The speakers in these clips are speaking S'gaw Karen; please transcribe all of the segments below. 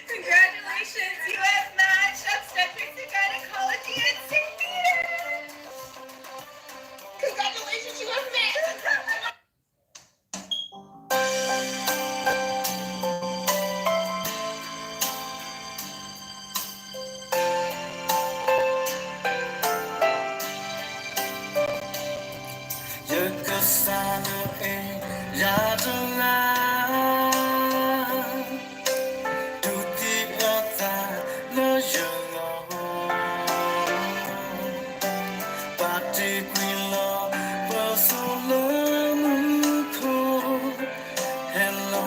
Congratulations, you have matched obstetrics and gynecology at Saint Peter's. Congratulations, you have matched. ယကစၢ်လၢအဲၣ်ယၤတဂၤ ဒုးသ့ၣ်နီၣ်သးလၢယဂီၢ်, ပာ်တ့ၢ်ကွံာ်လီၤပစီလၢမူခိၣ်, ဟဲလီၤလၢ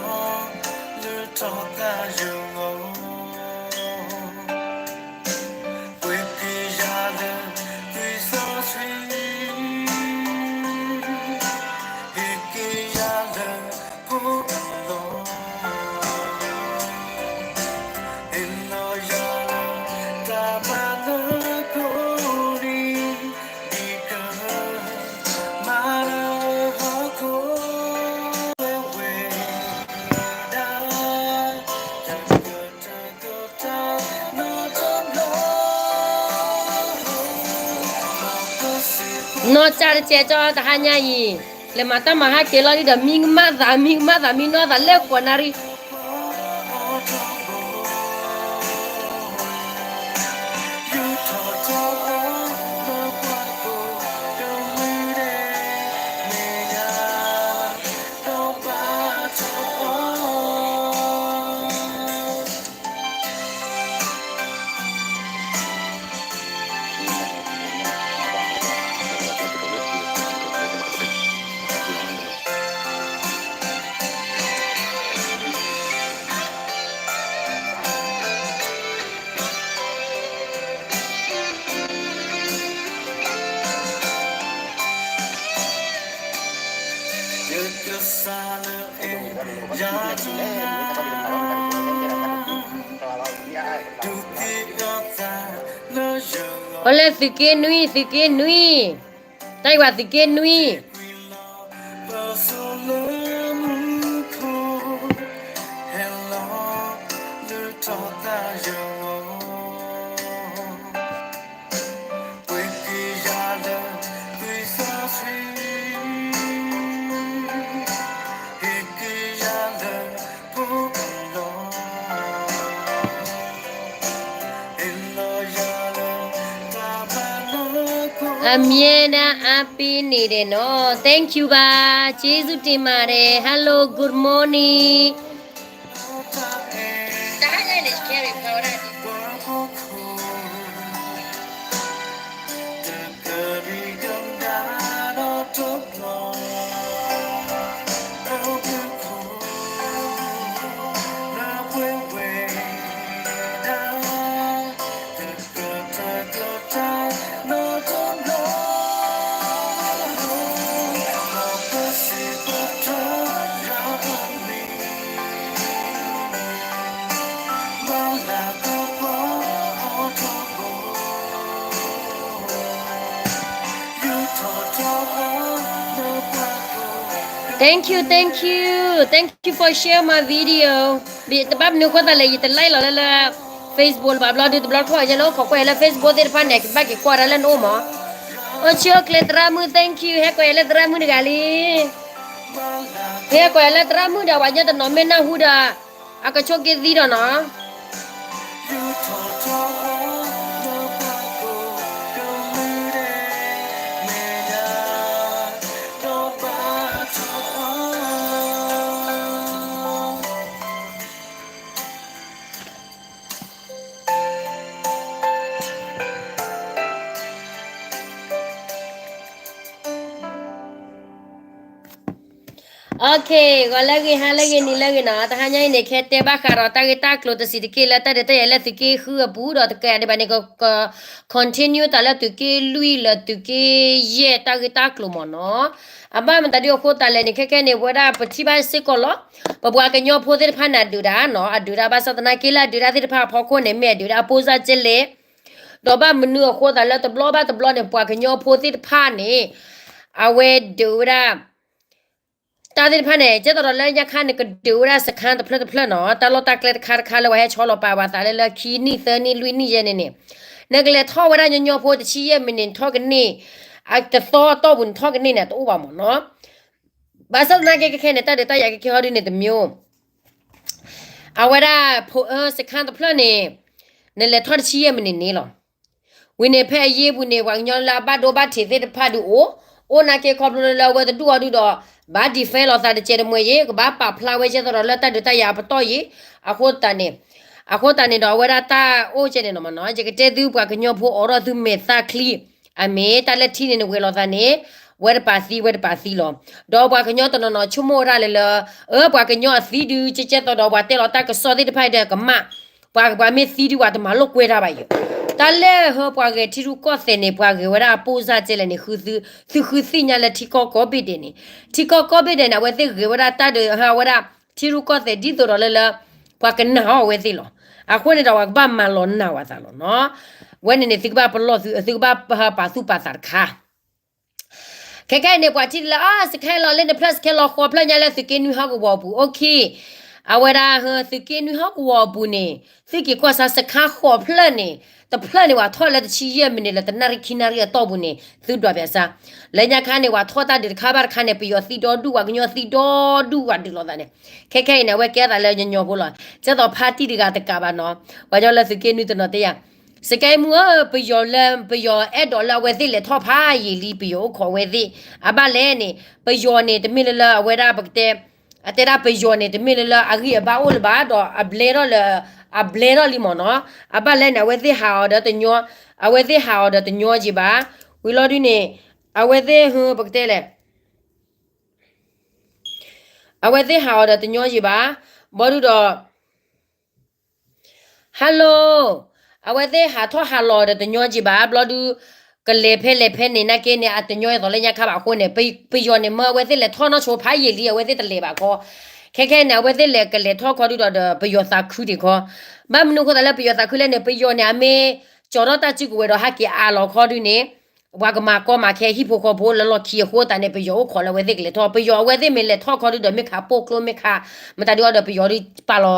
ထီၣ်သးယဂီၢ် ပှ့ၤက့ၤယၤလၢသွံၣ်စီဆှံ, ဟ့ၣ်က့ၤယၤလၢကိၣ်လီၤ, ဟ့ၣ်လီၤယၤလၢတၢ်ဘၣ်လၢကိၣ်နံၤ, ဒ်ကမၤလၢဟီၣ်ခိၣ်ဝဲဝဲဒၣ် နီၢ်ကၠၢ်တကဲကၠီတဟါညါအံၤ, လဲၤမၤတၢ်မၤဟါက့ၤလီၤဒ်ဒီး မံကမၣ်သး မံကမၣ်သး မံနီၢ်သးလၢကိးနၣ်ရံၣ် အီလၢသုးက့နွံ သုးက့နွံ, တၢ်အံၤဝဲသုးက့နွံ အမြဲတမ်းအားပေးနေတယ်နော်. Thank you ပါ. ကျေးဇူးတင်ပါတယ်. Hello, good morning. Thank you, thank you, thank you for share my video. ဘၣ်တဘၣ်မနုၤအဃိသတးလဲၣ် ယတ like လီၤလၢလၢ Facebook လၢၤဘၣ်ဘျီဒုး တဘျီတခီၣ်ယဲလၢအိၣ်ခိးကွၢ်ယဲလၢ Facebook သ့ၣ်တဖၣ်န့ၣ် ကဘၣ်က့ၤကွၢ်တၢ်လၢနအိၣ်မး. အိၣ်ဆူၣ်အိၣ်ချ့သရၣ်မုၣ် thank you ဟဲကိးယဲလၢသရၣ်မုၣ်တဂၤလံ. ဟဲကိးယဲလၢသရၣ်မုၣ်ဒီး ပှၤညီတနီၤမ့ၢ်နၢ်ဟူဒီး အကဆိၣ်က့ၤသံဒီးနီၤ. Okay, ဂီၤလၢအဂ့ၤ ဟါလၢအဂ့ၤ နံၤလၢအဂ့ၤနီၤ. တဟါညါအံၤန့ၣ် ကဟဲတဲဘၣ်ဃးဒီးတၢ်ဂ့ၢ်တၢ်ကျိၤတဆံးတက့ၢ်လၢတၢ်ဒုးတၢ်ယၤလၢသုးက့ဃုအပူၤ ဒီးတကးဒံးဘၣ်န့ၣ် က continue တၢ်လၢသုးက့လွံၢ်လၢသုးက့ယဲၢ် တၢ်ဂ့ၢ်တၢ်ကျိၤမ့ၢ်နီၤ. အဘၣ်မတၤဒုးအဃိသတးလဲၣ်န့ၣ် ခဲခဲန့ၣ် ပဝဲဒၣ်ပထံၣ်ဘၣ်စ့ၢ်ကီးလီၤ. ပပှၤကညီဖိသ့ၣ်တဖၣ်န့ၣ် အဒုးတၢ်နီၤ အဒုးတၢ် ဘၣ်ဆၣ်သနာ်က့လၢအဒုးတၢ်သ့ၣ်တဖၣ်အဖီခိၣ်န့ၣ် မ့ၢ်အဒုးတၢ်အပိၢ်စၢ်ကဲလဲၣ် ဒီးဘၣ်မနုၤအဃိသးလၢတဘျီဘၣ်တဘျီန့ၣ် ပှၤကညီဖိသ့ၣ်တဖၣ်န့ၣ် အဝဲဒုးဝဲဒၣ် တၢ်သ့ၣ်တဖၣ်န့ၣ် ကဲသိးဒီးလၢညါခါန့ၣ် ကဒုးဝဲဒၣ်စခန်းတဖျၢၣ်တဖျၢၣ်နီၤ တၢ်လီၢ်တၢ်ကျဲတခါတခါလၢပှၤဟဲဆီလီၤပာ်ပှၤသးလၢလၢခံနံၣ်သၢနံၣ်လွံၢ်နံၣ်ယဲန့ၣ်န့ၣ် နကလဲၤထီၣ်ဝဲဒၣ်ညီညီဖိတဆံယဲၢ်မံးနံးန့ၣ် ထီၣ်ကန့ၢ် အတသီအတီၢ်ပူၤန့ၣ် ထီၣ်ကန့ၢ်န့ၣ် တအိၣ်ဘၣ်မ့ၢ်နီၤ ဘၣ်ဆၣ်သနာ်က့ခဲခဲန့ၣ် တၢ်ဒုးတၢ်ယၤကဲကဲဟီဒုန့ၣ်တမံၤ အဝဲဒၣ် စခန်းတဖျၢၣ်န့ၣ် နလဲၤထီၣ်တဆံယဲၢ်မံးနံးန့ၣ်လီၤ. ဝံၤန့ၣ်ဖဲအယ့ၢ်ပူၤန့ၣ် ပှၤကညီလၢအဘၣ်ဒိဘၣ်ထံးသ့ၣ်တဖၣ်ဒုးအိၣ်, အိၣ်နာ်က့ခီဖျိလၢအဝဲတဒူၣ်အီၤဒုဒီး ဘၣ် defend လိာ်သးတကဲးတမှဲၤယ့ၣ် ကဘၣ်ပာ်ဖျါဝဲကဲသိးဒီးလၢတၢ်ဒုးတၢ်ယၤအပတီၢ်ယ့ၣ်, အဃိသတးန့ၣ်, အဃိသတးန့ၣ်ဒီးအဝဲဒၣ်တၢ်အိၣ်ကဲန့ၣ်နီၤမ့ၢ်နီၤ ယကတဲသုပှၤကညီဖိအိးထီၣ်သုမဲာ်သၣ်ချံ အမ့ၢ်တၢ်လၢထံန့ၣ်နဝဲၤလိာ်သးန့ၣ်, ဝဲတပာ်သံဝဲတပာ်သံလီၤ. ဒီးပှၤကညီတနီၤနီၤဆိကမိၣ်ဝဲဒၣ်လၢလၢ, အၢ ပှၤကညီအသံဒုးကဲကဲသိးဒီးပှၤတဲလီၤတၢ်ကစီၣ်သ့ၣ်တဖၣ်ဒီးကမၣ်, ပှၤပှၤမ့ၢ်သံဒုးပှၤတမၤလိာ်ကွဲတၢ်ဘၣ်ယိၤ, တၢ်လၢဟၢပှၤဂဲၤထံရူၢ်ကီၢ်သဲးန့ၣ် ပှၤဂဲၤဝဲဒၣ်အပိၢ်စၢ်ကဲလဲၣ်န့ၣ် သုသုဃုသ့ၣ်ညါလၢထံကီၢ်ကိးဘ့ၣ်ဒဲးန့ၣ်, ထံကီၢ်ကိးဘ့ၣ်ဒဲးန့ၣ် အဝဲသ့ၣ်ဂဲၤဝဲဒၣ်တၢ်ဒီးဟၢဝဲဒၣ် ထံရူၢ်ကီၢ်သဲးဒ်သိးဒီးလၢလၢ ပှၤကနာ်အီၤအဝဲသ့ၣ်လီၤ. အဃိန့ၣ်ဒီးပှၤကဘၣ်မၤလီၤနာ်ဝဲသးလီၤနီၤ. ဝဲန့ၣ်န့ၣ် သုကဘၣ်ပလီၢ်သု သုကဘၣ်ပာ်သူၣ်ပာ်သးတခါ ခဲခဲအံၤန့ၣ် ပှၤထံၣ်လၢ အါ စခါလီၤလၢနဖျၢၣ် စခါလီၤဃိးဖျၢၣ်ညါလၢသုးက့နွံဟီၣ်ကဝီၤအပူၤ အိၣ်ခံ, အဝဲဒၣ် သုးက့နွံဟီၣ်ကဝီၤအပူၤန့ၣ် သုက့ၤကွၢ်စါစခါဃိးဖျၢၣ်န့ၣ် တဖျၢၣ်န့ၣ် ပှၤထီၣ်လၢတဆံယဲၢ်မံးနံးလၢတနၣ်ရံၣ်ခံနၣ်ရံၣ်အတီၢ်ပူၤန့ၣ် သုဒွးပၠးစါ, လၢညါခါန့ၣ် ပှၤထီၣ်တၢ်ဒုးတခါဘၣ်တခါန့ၣ် ပယီၤသံဒီဒူၣ် ပှၤကညီသံဒီဒူၣ် ပှၤဒုးလိာ်သးန့ၣ်, ခဲခဲအံၤန့ၣ် အဝဲကဲသးလၢညီညီဖိလီၤ. ကဲသိးဖါတံၢ်တဂၤတကးဘၣ်နီၤ, ပှၤကညီလၢသုးက့နွံတနီၤတဲယၤ စကဲမူဧၢ, ပယီၤလၢ ပယီၤအဲၣ်ဒိးလၢအဝဲသ့ၣ်လဲၤထီၣ်ဖးယံာ်လံ ပယီၤအိၣ်ခိးဝဲသ့ၣ်, အဘၣ်လဲၣ်န့ၣ် ပယီၤန့ၣ် တမ့ၢ်လၢလၢအဝဲဒၣ်ပကတဲ, အတဲဒၣ်ပယီၤန့ၣ် တမ့ၢ်လၢလၢအဂံၢ်အဘါအိၣ်လၢၤဘၣ် ဒီးအဘျဲထီၣ်လၢ, အဘျဲထီၣ်လံမ့ၢ်နီၤ, အဘၣ်လဲၣ်န့ၣ် အဝဲသ့ၣ်ဟးအီၤဒီးတညီ, အဝဲသ့ၣ်ဟးအီၤဒီးတညီက့ၤဘၣ်, ဝံၤလီၤဒုန့ၣ်, အဝဲသ့ၣ်ဟၢပကတဲလဲၣ် အဝဲသ့ၣ်ဟးအီၤဒီးတညီယံၤဘၣ်, ဘီဒုဒီး, hello, အဝဲသ့ၣ်ဟးထီၣ်ဟးလီၤဒီးတညီယံၤဘၣ်, ဘျီဒု, ကလဲၤဖဲလဲၤဖဲန့ၣ် နာ်က့န့ၣ် အတညီအသိးလၢညါခါဘၣ်အဃိန့ၣ်, ပယီၤန့ၣ် မၢအဝဲသ့ၣ်လဲၤထီၣ်နီၢ်ဆိဖးယံာ်လံ အဝဲသ့ၣ်တလဲၤဘၣ်ခီ, ခဲခဲန့ၣ် အဝဲသ့ၣ်လဲၤကလဲၤထီၣ်ခီဒုဒီး ပယီၤသးခုဒံးခီ, ဘၣ်မနုၤဃိသးလၢပယီၤသးခုလဲၣ်န့ၣ် ပယီၤန့ၣ် အမ့ၢ်ကၠီၤထီၣ်တၢ်စုကဝဲၤဒီးဟးက့ၤအးလီၤခီဒုန့ၣ် ပှၤကမၤကီမၤခဲဟံၣ်ဖိဃီဖိလၢလီၢ်ခံအဃိသတးန့ၣ် ပယီၤအိၣ်ခိးလၢအဝဲသ့ၣ်ကလဲၤထီၣ်, ပယီၤအဝဲသ့ၣ်မ့ၢ်လဲၤထီၣ်ခီဒုဒီး မ့ၢ်ခးပိာ်ကျိမ့ၢ်ခး, မတၤဒုဒီးပယီၤဒု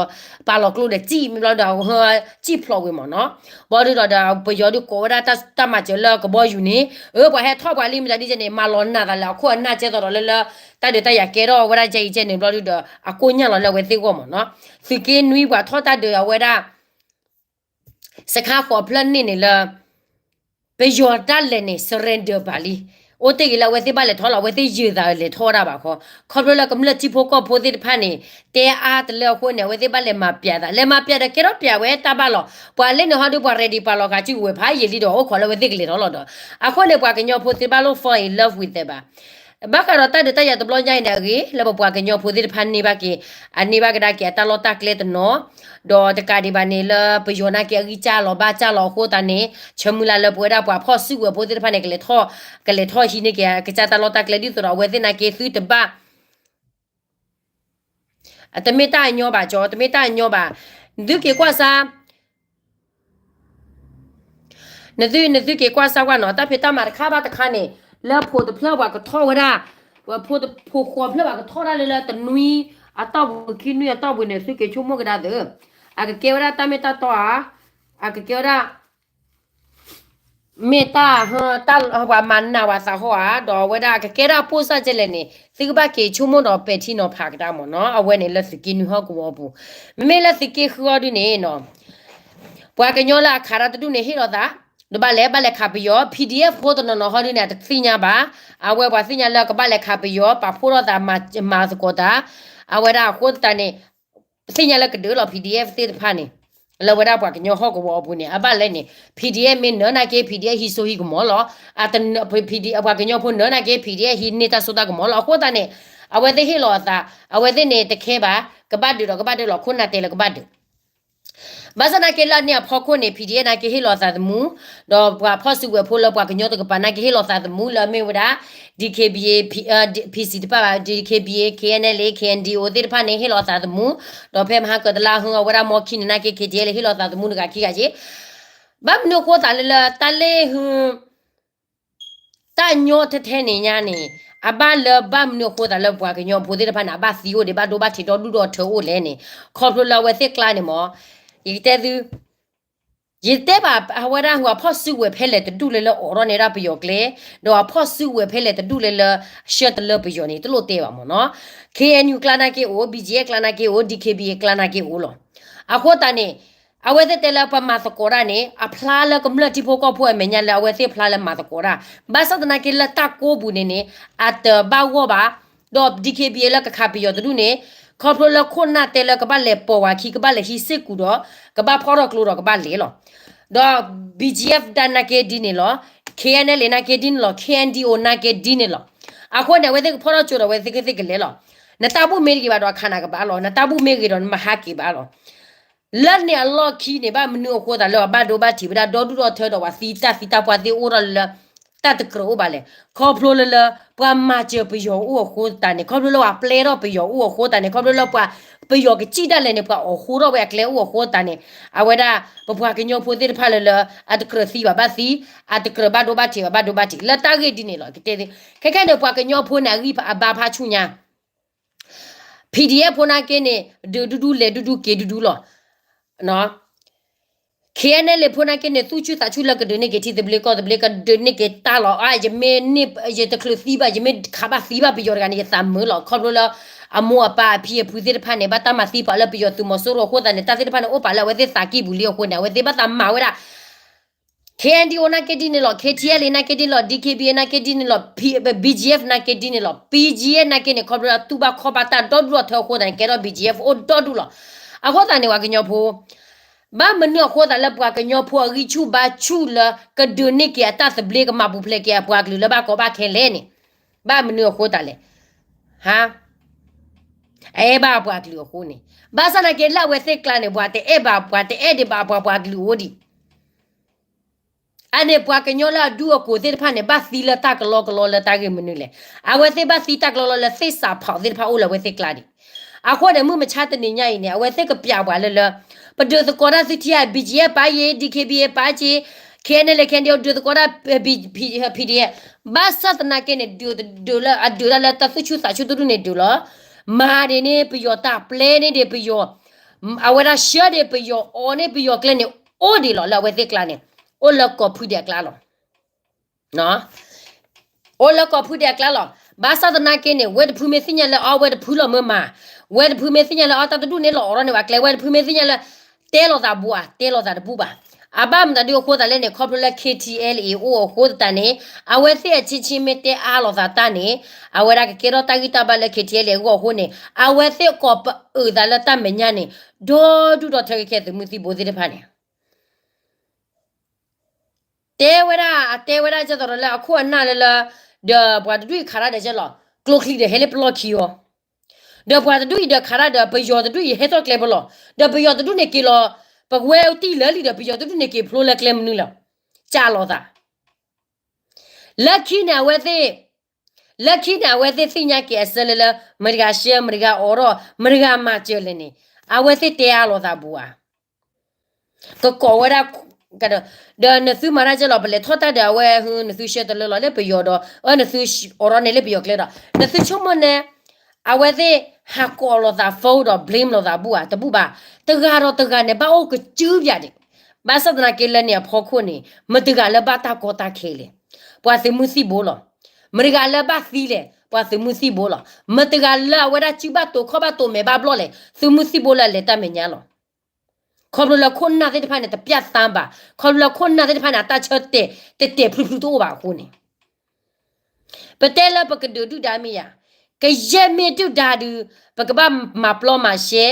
ပာ်လီၤကျိဒီးစံၣ်မ့ၢ်ဘျီဒီး စံၣ်ဖျိးဝံၤမ့ၢ်နီၤ, ဘီဒုဒီး ပယီၤဒုကိးဝဲဒၣ်တၢ်မၤစၢၤလၢကဘီယူၤန့ၣ်, အၢ ပှၤဟဲထီၣ်ပှၤလံမတၤဒ်န့ၣ် မၤလီၤနာ်သးလၢအခိၣ်အနၢ်ကဲသိးဒီးလၢလၢ, တၢ်ဒုးတၢ်ယၤကဲထီၣ်ဝဲဒၣ်ကဲအံၤကဲန့ၣ်ဘျီဒုဒီး အကိၢ်ညၣ်လီၤလၢအဝဲသ့ၣ်ဂီၢ်မ့ၢ်နီၤ, သုးက့နွံပှၤထီၣ်တၢ်ဒုးအဝဲဒၣ် စခါဃိးဖျၢၣ်န့ၣ်န့ၣ်လၢ ပယီၤတၢ်လဲၤန့ၣ် surrender ဘၣ်လံ, အိၣ်တ့ၢ်ဂ့ၤလၢအဝဲသ့ၣ်ဘၣ်လဲၤထီၣ်လီၤ အဝဲသ့ၣ်ယုာ်သးလဲၤထီၣ်ဝဲဒၣ်ဘၣ်ခီ, ခီဖျိလၢကမျၢၢ်ထံဖိကီၢ်ဖိသ့ၣ်တဖၣ်န့ၣ် တဲအါတလၢအဃိန့ၣ် အဝဲသ့ၣ်ဘၣ်လဲၤမၤပျးသး လဲၤမၤပျးဒီးကဲထီၣ်ပျးဝဲတၢ်ဘၣ်လီၤ, ပှၤလၢန့ၣ်ဟီဒုပှၤ ready ပာ်လီၤဃာ်စုကဝဲၤဖးယံာ်လံဒီးအိၣ်ခိးလၢအဝဲသ့ၣ်ကလဲၤထီၣ်လီၤဒီး, အဃိန့ၣ် ပှၤကညီဖိသ့ၣ်တဖၣ်လိၣ် fall in love with သးဘၣ် ဘၣ်ဃးဒီးတၢ်ဒုးတၢ်ယၤတဘျီညါအံၤန့ၣ်အဂ့ၢ် လၢပပှၤကညီဖိသ့ၣ်တဖၣ်န့ၢ်ဘၣ်က့ၤ, အန့ၢ်ဘၣ်ကဒါက့ၤအတၢ်လီၢ်တၢ်ကျဲတနီၤ, ဒီးတကးဒံးဘၣ်န့ၣ် လၢပယီၤနာ်က့အဂံၢ်စၢ်လီၤဘၣ်စၢ်လီၤအဃိသတးန့ၣ် ဆၢမုၢ်လၢ်လၢပဝဲဒၣ်ပှၤဖီၣ်စုကဝဲၤဖိသ့ၣ်တဖၣ်န့ၣ် ကလဲၤထီၣ်, ကလဲၤထီၣ်ဟံးန့ၢ်က့ၤကစၢ်တၢ်လီၢ်တၢ်ကျဲဒ်သိးဒီးအဝဲသ့ၣ်နာ်က့သုတဘၣ် တမ့ၢ်တၢ်အညီဘၣ်ကၠီ, တမ့ၢ်တၢ်အညီဘၣ်, နသုက့ၤကွၢ်စါ နသု, နသုက့ၤကွၢ်စၢ်ကွၢ်နီၤ တၢ်ဖံးတၢ်မၤတခါဘၣ်တခါန့ၣ်, လၢဖိတဖျၢၣ်ပှၤကထီၣ်ဝဲဒၣ်, ဖိ, ဖိဃိးဖျၢၣ်ပှၤကထီၣ်ဒၣ်လၢလၢတနွံအတီၢ်ပူၤခံနွံအတီၢ်ပူၤန့ၣ် သုက့ၤဆိကမိၣ်ကဒါသု, အကကဲဝဲဒၣ်တၢ်မ့ၢ်တၢ်တီဧါ, အကကဲဝဲဒၣ် မ့ၢ်တၢ်, တၢ်ပှၤမၤနာ်ဝဲသးဟီဧါ, ဒီးအဝဲဒၣ်ကကဲဒၣ်ပိၢ်စၢ်ကဲလဲၣ်န့ၣ် သုကဘၣ်က့ၤဆိကမိၣ်ဒီးပဲာ်ထံနီၤဖးကဒါမ့ၢ်နီၤ, အဝဲန့ၣ်လၢသုးက့နွံဟီၣ်ကဝီၤအပူၤ, မ့မ့ၢ်လၢသုးက့ဃုအီၤဒုန့ၣ်နီၤ ပှၤကညီလၢအခးတၢ်တဒူၣ်န့ၣ်ဟ့ၣ်လီၤသး, ဒီးဘၣ်လဲၤဘၣ်လဲၤခးပယီၤ, PDF ဖိတနီၤနီၤဟီဒုန့ၣ် အတသ့ၣ်ညါဘၣ်, အဝဲပှၤသ့ၣ်ညါလၢကဘၣ်လဲၤခးပယီၤ ပာ်ဖှိၣ်ထီၣ်သးမၤသကိးတၢ်, အဝဲဒၣ်အဃိသတးန့ၣ် သ့ၣ်ညါလၢကဒုးလီၤ PDF သ့ၣ်တဖၣ်န့ၣ်, လၢဝဲဒၣ်ပှၤကညီဟီၣ်ကဝီၤအပူၤန့ၣ် အဘၣ်လဲၣ်န့ၣ် PDF မ့ၢ်နၢနာ်က့ PDF ဟံးစိဟံးကမီၤလီၤ, ပှၤကညီဖိနၢနာ်က့ PDF ဟံးန့ၢ်တၢ်စိတၢ်ကမီၤလီၤ, အဃိသတးန့ၣ် အဝဲသ့ၣ်ဟ့ၣ်လီၤအသး, အဝဲသ့ၣ်န့ၣ်တခဲဘၣ်, ကဘၣ်ဒုးဒီးကဘၣ်ဒုးလီၤ ခိၣ်နၢ်တဲလၢကဘၣ်ဒုး ဘၣ်ဆၣ်နာ်က့လၢအန့ၣ်အဖီခိၣ်န့ၣ် PDF နာ်က့ဟ့ၣ်လီၤသးသမူ, ဒီးပှၤဖီၣ်စုကဝဲၤဖိလၢပှၤကညီတကပၤနာ်က့ဟ့ၣ်လီၤသးသမူလၢအမ့ၢ်ဝဲဒၣ် DKBA, PC တဖၣ်ဘၣ်, DKBA, KNLA, KNDO သ့ၣ်တဖၣ်န့ၣ် ဟ့ၣ်လီၤသးသမူ, ဒီးဖဲမဟါကတလါဟူအဝဲဒၣ်မီခံန့ၣ်နာ်က့ KTLA ဟ့ၣ်လီၤသးသမူတဂၤခံဂၤက့ ဘၣ်မနုၤအဃိသတးလၢလၢတၢ်လၢဟု တၢ်ညီထဲထဲန့ၣ်ညါန့ၣ် အဘၣ်လၢဘၣ်မနုၤအဃိသတးလၢပှၤကညီဖိသ့ၣ်တဖၣ်န့ၣ် အဘၣ်သံအိၣ်ဒံး ဘၣ်ဒိဘၣ်ထံးဒီဒူၣ်ဒီထၢအိၣ်လဲၣ်န့ၣ် ခီဖျိလၢအဝဲသ့ၣ်ကျါန့ၣ်မ့ၢ် ယကတဲသု ယတဲဘၣ်အဝဲဒၣ်ဟူအဖီၣ်စုကဝဲၤဖဲလဲၣ်တဒူၣ်လၢလၢအိးထီၣ်န့ၢ်ဒၣ်ပယီၤကျဲ, ဒီးအဖီၣ်စုကဝဲၤဖဲလဲၣ်တဒူၣ်လၢလၢ ဆှၢတလၢပယီၤန့ၣ် တလိၣ်တဲဘၣ်မ့ၢ်နီၤ. ခ့ၣ်အဲၣ်ယူၣ် ကျါနာ်က့အိၣ်, ဘံၣ်ကၠံၣ်အဲၣ် ကျါနာ်က့အိၣ်, ဒံၣ်ခ့ၣ်ဘံၣ်အဲၣ် ကျါနာ်က့အိၣ်လီၤ. အဃိသတးန့ၣ် အဝဲသ့ၣ်တဲလၢပှၤမၤသကိးတၢ်န့ၣ် အဖျါလၢကမျၢၢ်ထံဖိကီၢ်ဖိအမဲာ်ညါလၢအဝဲသ့ၣ်ဖျါလၢမၤသကိးတၢ်, ဘၣ်ဆၣ်သနာ်က့လၢတၢ်ကိးပူၤန့ၣ်န့ၣ် အတဘၣ်ဂီၢ်ဘၣ်, ဒီးဒံၣ်ခ့ၣ်ဘံၣ်အဲၣ်လၢကခးပယီၤတဒူၣ်န့ၣ် ခီဖျိလၢခိၣ်နၢ်တဲလၢကဘၣ်လဲၤပိာ်ဝဲခံ ကဘၣ်လဲၤဟံးစ့ၢ်ကီးဒီး ကဘၣ်ဖီၣ်ထီၣ်ကျိဒီးကဘၣ်လဲၤလီၤ. ဒီး ဘံၣ်ကၠံၣ်အဲၣ် နာ်က့ဒ်န့ၣ်လီၤ, ခ့ၣ်အဲၣ်ယူၣ် နာ်က့ဒ်န့ၣ်လီၤ, ခ့ၣ်အဲၣ်ယူၣ် နာ်က့ဒ်န့ၣ်လီၤ. အဃိန့ၣ် အဝဲသ့ၣ်ကဖီၣ်ထီၣ်ကျိဒီးအဝဲသ့ၣ်ကသ့ၣ်ကလဲၤလီၤ. နတၢ်ဘူၣ်မ့ၢ်တဂ့ၤဘၣ်ဒီးအခးနၤကဘၣ်လီၤ, နတၢ်ဘူၣ်မ့ၢ်ဂ့ၤဒီးနမၤဟးက့ၤဘၣ်လီၤ. လၢန့ၣ်အလီၢ်ခံန့ၣ် ဘၣ်မနုၤအဃိသတးလၢအဘၣ်ဒိဘၣ်ထံးဝဲဒၣ်ဒီဒူၣ်ဒီထၢဒီးပှၤသံတၢ်သံတၢ်ပှၢ်သ့ၣ်အိၣ်ထီၣ်လၢ တၢ်တကြၢးအိၣ်ဘၣ်လဲၣ်. ခီဖျိလၢလၢ ပှၤမၤစၢၤပယီၤအိၣ်အဃိသတးန့ၣ်, ခီဖျိလၢပှၤပျဲထီၣ်ပယီၤအိၣ်အဃိသတးန့ၣ်, ခီဖျိလၢပှၤပယီၤကစံၣ်ဒၣ်လဲာ်န့ၣ် ပှၤအိးဃိထီၣ်ဝဲအကျဲအိၣ်အဃိသတးန့ၣ်, အဝဲဒၣ် ပပှၤကညီဖိသ့ၣ်တဖၣ်လၢလၢ အတကြၢးသံဘၣ်ဘၣ်သံ, အတကြၢးဘၣ်ဒိဘၣ်ထံးဘၣ်ဘၣ်ဒိဘၣ်ထံး လၢတၢ်ဂ့ၢ်ဒ်န့ၣ်လီၤ. ကတဲ ခဲခဲန့ၣ် ပှၤကညီဖိန့ၣ် အဂံၢ်အဘါဖးဆူၣ်ညါ PDF ဖိနာ်က့န့ၣ် ဒုးဒူဒူလဲၤဒူဒူက့ၤဒူဒူလီၤ. ခ့ၣ်အဲၣ်ယူၣ် ဖိနာ်က့န့ၣ် သူၣ်ဆူၣ်သးဆူၣ်လၢကဒုးန့ၢ်က့ၤထံသဘျ့ကီၢ်သဘျ့ ကဒုးန့ၢ်က့ၤတၢ်လီၤ. အါ ယမ့ၢ်န့ၢ် ယတချုးသံဘၣ် ယမ့ၢ်ခးဘၣ်သံဘၣ်ပယီၤတဂၤန့ၣ် ယသးမုာ်လီၤ. ခီဖျိလၢ အမိၢ်အပၢ်အဖံအဖုသ့ၣ်တဖၣ်န့ၣ် ဘၣ်တၢ်မၤသံပှၤလၢပယီၤသုးမီၤစိရိၤအဃိသတးန့ၣ် တၢ်သ့ၣ်တဖၣ်န့ၣ် အိၣ်ပာ်လၢအဝဲသ့ၣ်သးကံၢ်ပူၤလံအဃိန့ၣ် အဝဲသ့ၣ်ဘၣ်သးမၤဝဲဒၣ် ခ့ၣ်အဲၣ်ယူၣ် နာ်က့ဒ်န့ၣ်လီၤ, ခ့ၣ်ထံအဲၣ်လ့ နာ်က့ဒ်န့ၣ်လီၤ, ဒံၣ်ခ့ၣ်ဘံၣ်အဲၣ် နာ်က့ဒ်န့ၣ်လီၤ, ဘံၣ်ကၠံၣ်အဲၣ် နာ်က့ဒ်န့ၣ်လီၤ. ဘံၣ်ကၠံၣ်အဲၣ် နာ်က့န့ၣ် ခီဖျိလၢတူၢ်ဘၣ်ခီၣ်ဘၣ်တၢ်ဒီဒူၣ်ဒီထၢအဃိသတးန့ၣ် ကဲထီၣ် ဘံၣ်ကၠံၣ်အဲၣ် အိၣ်ဒီဒူၣ်လီၤ. အဃိသတးန့ၣ် ပှၤကညီဖိ ဘၣ်မနုၤအဃိသတးလၢပှၤကညီဖိအဂံၢ်ဆူၣ်ဘါဆူၣ်လၢ ကဒုးန့ၢ်က့ၤအတၢ်သဘျ့ ကမၤပူၤဖျဲးက့ၤအပှၤကလုာ်လၢဘၣ်ကီဘၣ်ခဲလဲၣ်န့ၣ်, ဘၣ်မနုၤအဃိသတးလဲၣ်. ဟါ အအဲၣ်ဘၣ်အပှၤကလုာ်အဃိန့ၣ်, ဘၣ်ဆၣ်သနာ်က့လၢအဝဲသ့ၣ်ကျါန့ၣ် ပှၤတအဲၣ်ဘၣ် ပှၤတအဲၣ်ဒံးဘၣ်အပှၤ ပှၤကလုာ်အိၣ်ဒံး အန့ၣ်ပှၤကညီလၢအဒူအကိးသ့ၣ်တဖၣ်န့ၣ် ဘၣ်သံလၢတၢ်ကလီကလီလၢတၢ်ဂ့ၢ်မနုၤလဲၣ်. အဝဲသ့ၣ်ဘၣ်သံတၢ်ကလီကလီလၢသ့ၣ်စးဖးသ့ၣ်တဖၣ်အိၣ်လၢအဝဲသ့ၣ်ကျါဒံး. အဃိန့ၣ် မုၢ်မဆါတနံၤညါအံၤန့ၣ် အဝဲသ့ၣ်ကပျးပှၤလၢလၢ ပဒုးသကိးတၢ်သုထံဧါ, ဘံၣ်ကၠံၣ်အဲၣ် ပာ်ယ့ၣ်, ဒံၣ်ခ့ၣ်ဘံၣ် ပာ်က့ၤ, ခ့ၣ်အဲၣ်ယူၣ် လၢ ခ့ၣ်အဲၣ်ယူၣ် ဒုးသကိးတၢ် ဘံၣ် PDF, ဘၣ်ဆၣ်သနာ်က့န့ၣ် ဒုးလၢအဒုးတၢ်လၢတၢ်သူၣ်ဆူၣ်သးဆူၣ်တဒူၣ်န့ၣ်ဒုးလီၤ. မၤဒ်န့ၣ်ပယီၤတၢ် ပျဲန့ၢ်ဒံးပယီၤ, အဝဲဒၣ်ဆှၢဒံးပယီၤ အီၣ်န့ၢ်ပယီၤကျဲန့ၣ် အိၣ်ဒံးလီၤလၢအဝဲသ့ၣ်ကျါန့ၣ်, အိၣ်လၢကီၢ်ဖုဒဲးအကျါလီၤ. အိၣ်လၢကီၢ်ဖုဒဲးအကျါလီၤ. ဘၣ်ဆၣ်သနာ်က့န့ၣ် ဝဲတဖုမ့ၢ်သ့ၣ်ညါလၢအီၣ်ဝဲတဖုလီၤမၢမၤ, ဝဲတဖုမ့ၢ်သ့ၣ်ညါလၢအီၣ်တၢ်တဒူၣ်န့ၣ်လီၤ အိးထီၣ်န့ၢ်ဘၣ်ကျဲ, ဝဲတဖုမ့ၢ်သ့ၣ်ညါလၢ တဲလိာ်သးဘူးဧါ, တဲလိာ်သးတဘူးဘၣ်. အဘၣ်မတၤဒုးအဃိသတးလဲၣ်န့ၣ် ခီဖျိလၢ KTLA အိၣ်အဃိသတးန့ၣ် အဝဲသ့ၣ်အဆ့ဆ့မ့ၢ်တဲအါလိာ်သးတၢ်န့ၣ် အဝဲဒၣ်ကကဲထီၣ်တၢ်ဂံၢ်တၢ်ဘါလၢ KTLA အဂီၢ်အဃိန့ၣ် အဝဲသ့ၣ်ကိးပအုးသးလၢတၢ်မဲာ်ညါန့ၣ် ဒီဒူၣ်ဒီထၢကဲသုးမုၢ်သံၣ်ဘိသ့ၣ်တဖၣ်န့ၣ် တဲဝဲဒၣ် အတဲဝဲဒၣ်ကဲသိးဒီးလၢအခိၣ်အနၢ်လၢလၢ ဒီးပှၤတဒူၣ်အံၤခးတၢ်ဒီးကဲလီၤ ကျိချံဒီးဟဲလၢပလီၢ်ခံအီၤ, ဒီးပှၤတဒူၣ်အံၤဒီးခးတၢ်ဒီးပယီၤတဒူၣ်အံၤဟဲထီၣ်ကျဲပလီၢ်, ဒီးပယီၤတဒူၣ်န့ၣ်က့ၤလီၤ ပဝဲတံၢ်လၢလံဒီး ပယီၤတဒူၣ်န့ၣ်က့ၤဖျိလၢကျဲမနုၤလဲၣ်, ကးလိာ်သး လၢခံန့ၣ်အဝဲသ့ၣ် လၢခံန့ၣ် အဝဲသ့ၣ်သ့ၣ်ညါက့ၤအဆၢလၢလၢ မတၤဂၤဆှၢ မတၤဂၤအိးထီၣ် မတၤဂၤမၤစၢၤလဲၣ်န့ၣ် အဝဲသ့ၣ်တဲအါလိာ်သးဘူးဧါ. ကကိးဝဲဒၣ် ဒီးနသုမၤတၢ်ကဲလီၤ ပလဲၤထီၣ်တၢ်ဒီးအဝဲ နသုဆှၢတလၢလီၤလၢပယီၤဒီး အၢနသုအိးထီၣ်န့ၢ်လၢပယီၤကျဲဒီး နသုဆိကမိၣ်န့ၣ် အဝဲသ့ၣ်ဟးကိးလိာ်သး fault ဒီး blame လိာ်သးဘူးဧါ တဘူးဘၣ်. တဂၤဒီးတဂၤန့ၣ် ဘၣ်အိၣ်ကစုပၠးဒံး ဘၣ်ဆၣ်သနာ်က့လၢန့ၣ်အဖီခိၣ်န့ၣ် မတၤတဂၤလၢဘၣ်တၢ်ကီတၢ်ခဲလဲၣ်, ပှၤသုးမုၢ်သံၣ်ဘိလီၤ. မတၤတဂၤလၢဘၣ်သံလဲၣ်, ပှၤသုးမုၢ်သံၣ်ဘိလီၤ. မတၤတဂၤလၢအဝဲဒၣ်စုဘၣ်တိာ်ခီၣ်ဘၣ်တိာ်မဲာ်ဘၣ်ဘျီၣ်လဲၣ်, သုးမုၢ်သံၣ်ဘိလၢအလဲၤတၢ်မဲာ်ညါလီၤ. ခီဖျိလၢခိၣ်နၢ်သ့ၣ်တဖၣ်န့ၣ် တပျၢ်သါဘၣ်, ခီဖျိလၢခိၣ်နၢ်သ့ၣ်တဖၣ်န့ၣ် အတၢ်ဆၢတဲာ်တတဲာ်ဖျုးဖျုးတအိၣ်ဘၣ်အဃိန့ၣ် ပတဲလၢပကဒုးဒုၣ်ဒါမ့ၢ်ယၤ, ကယဲၢ်မ့ၢ်ဒုၣ်ဒါဒုး ပကဘၣ်မၤပျီမၤရှဲ,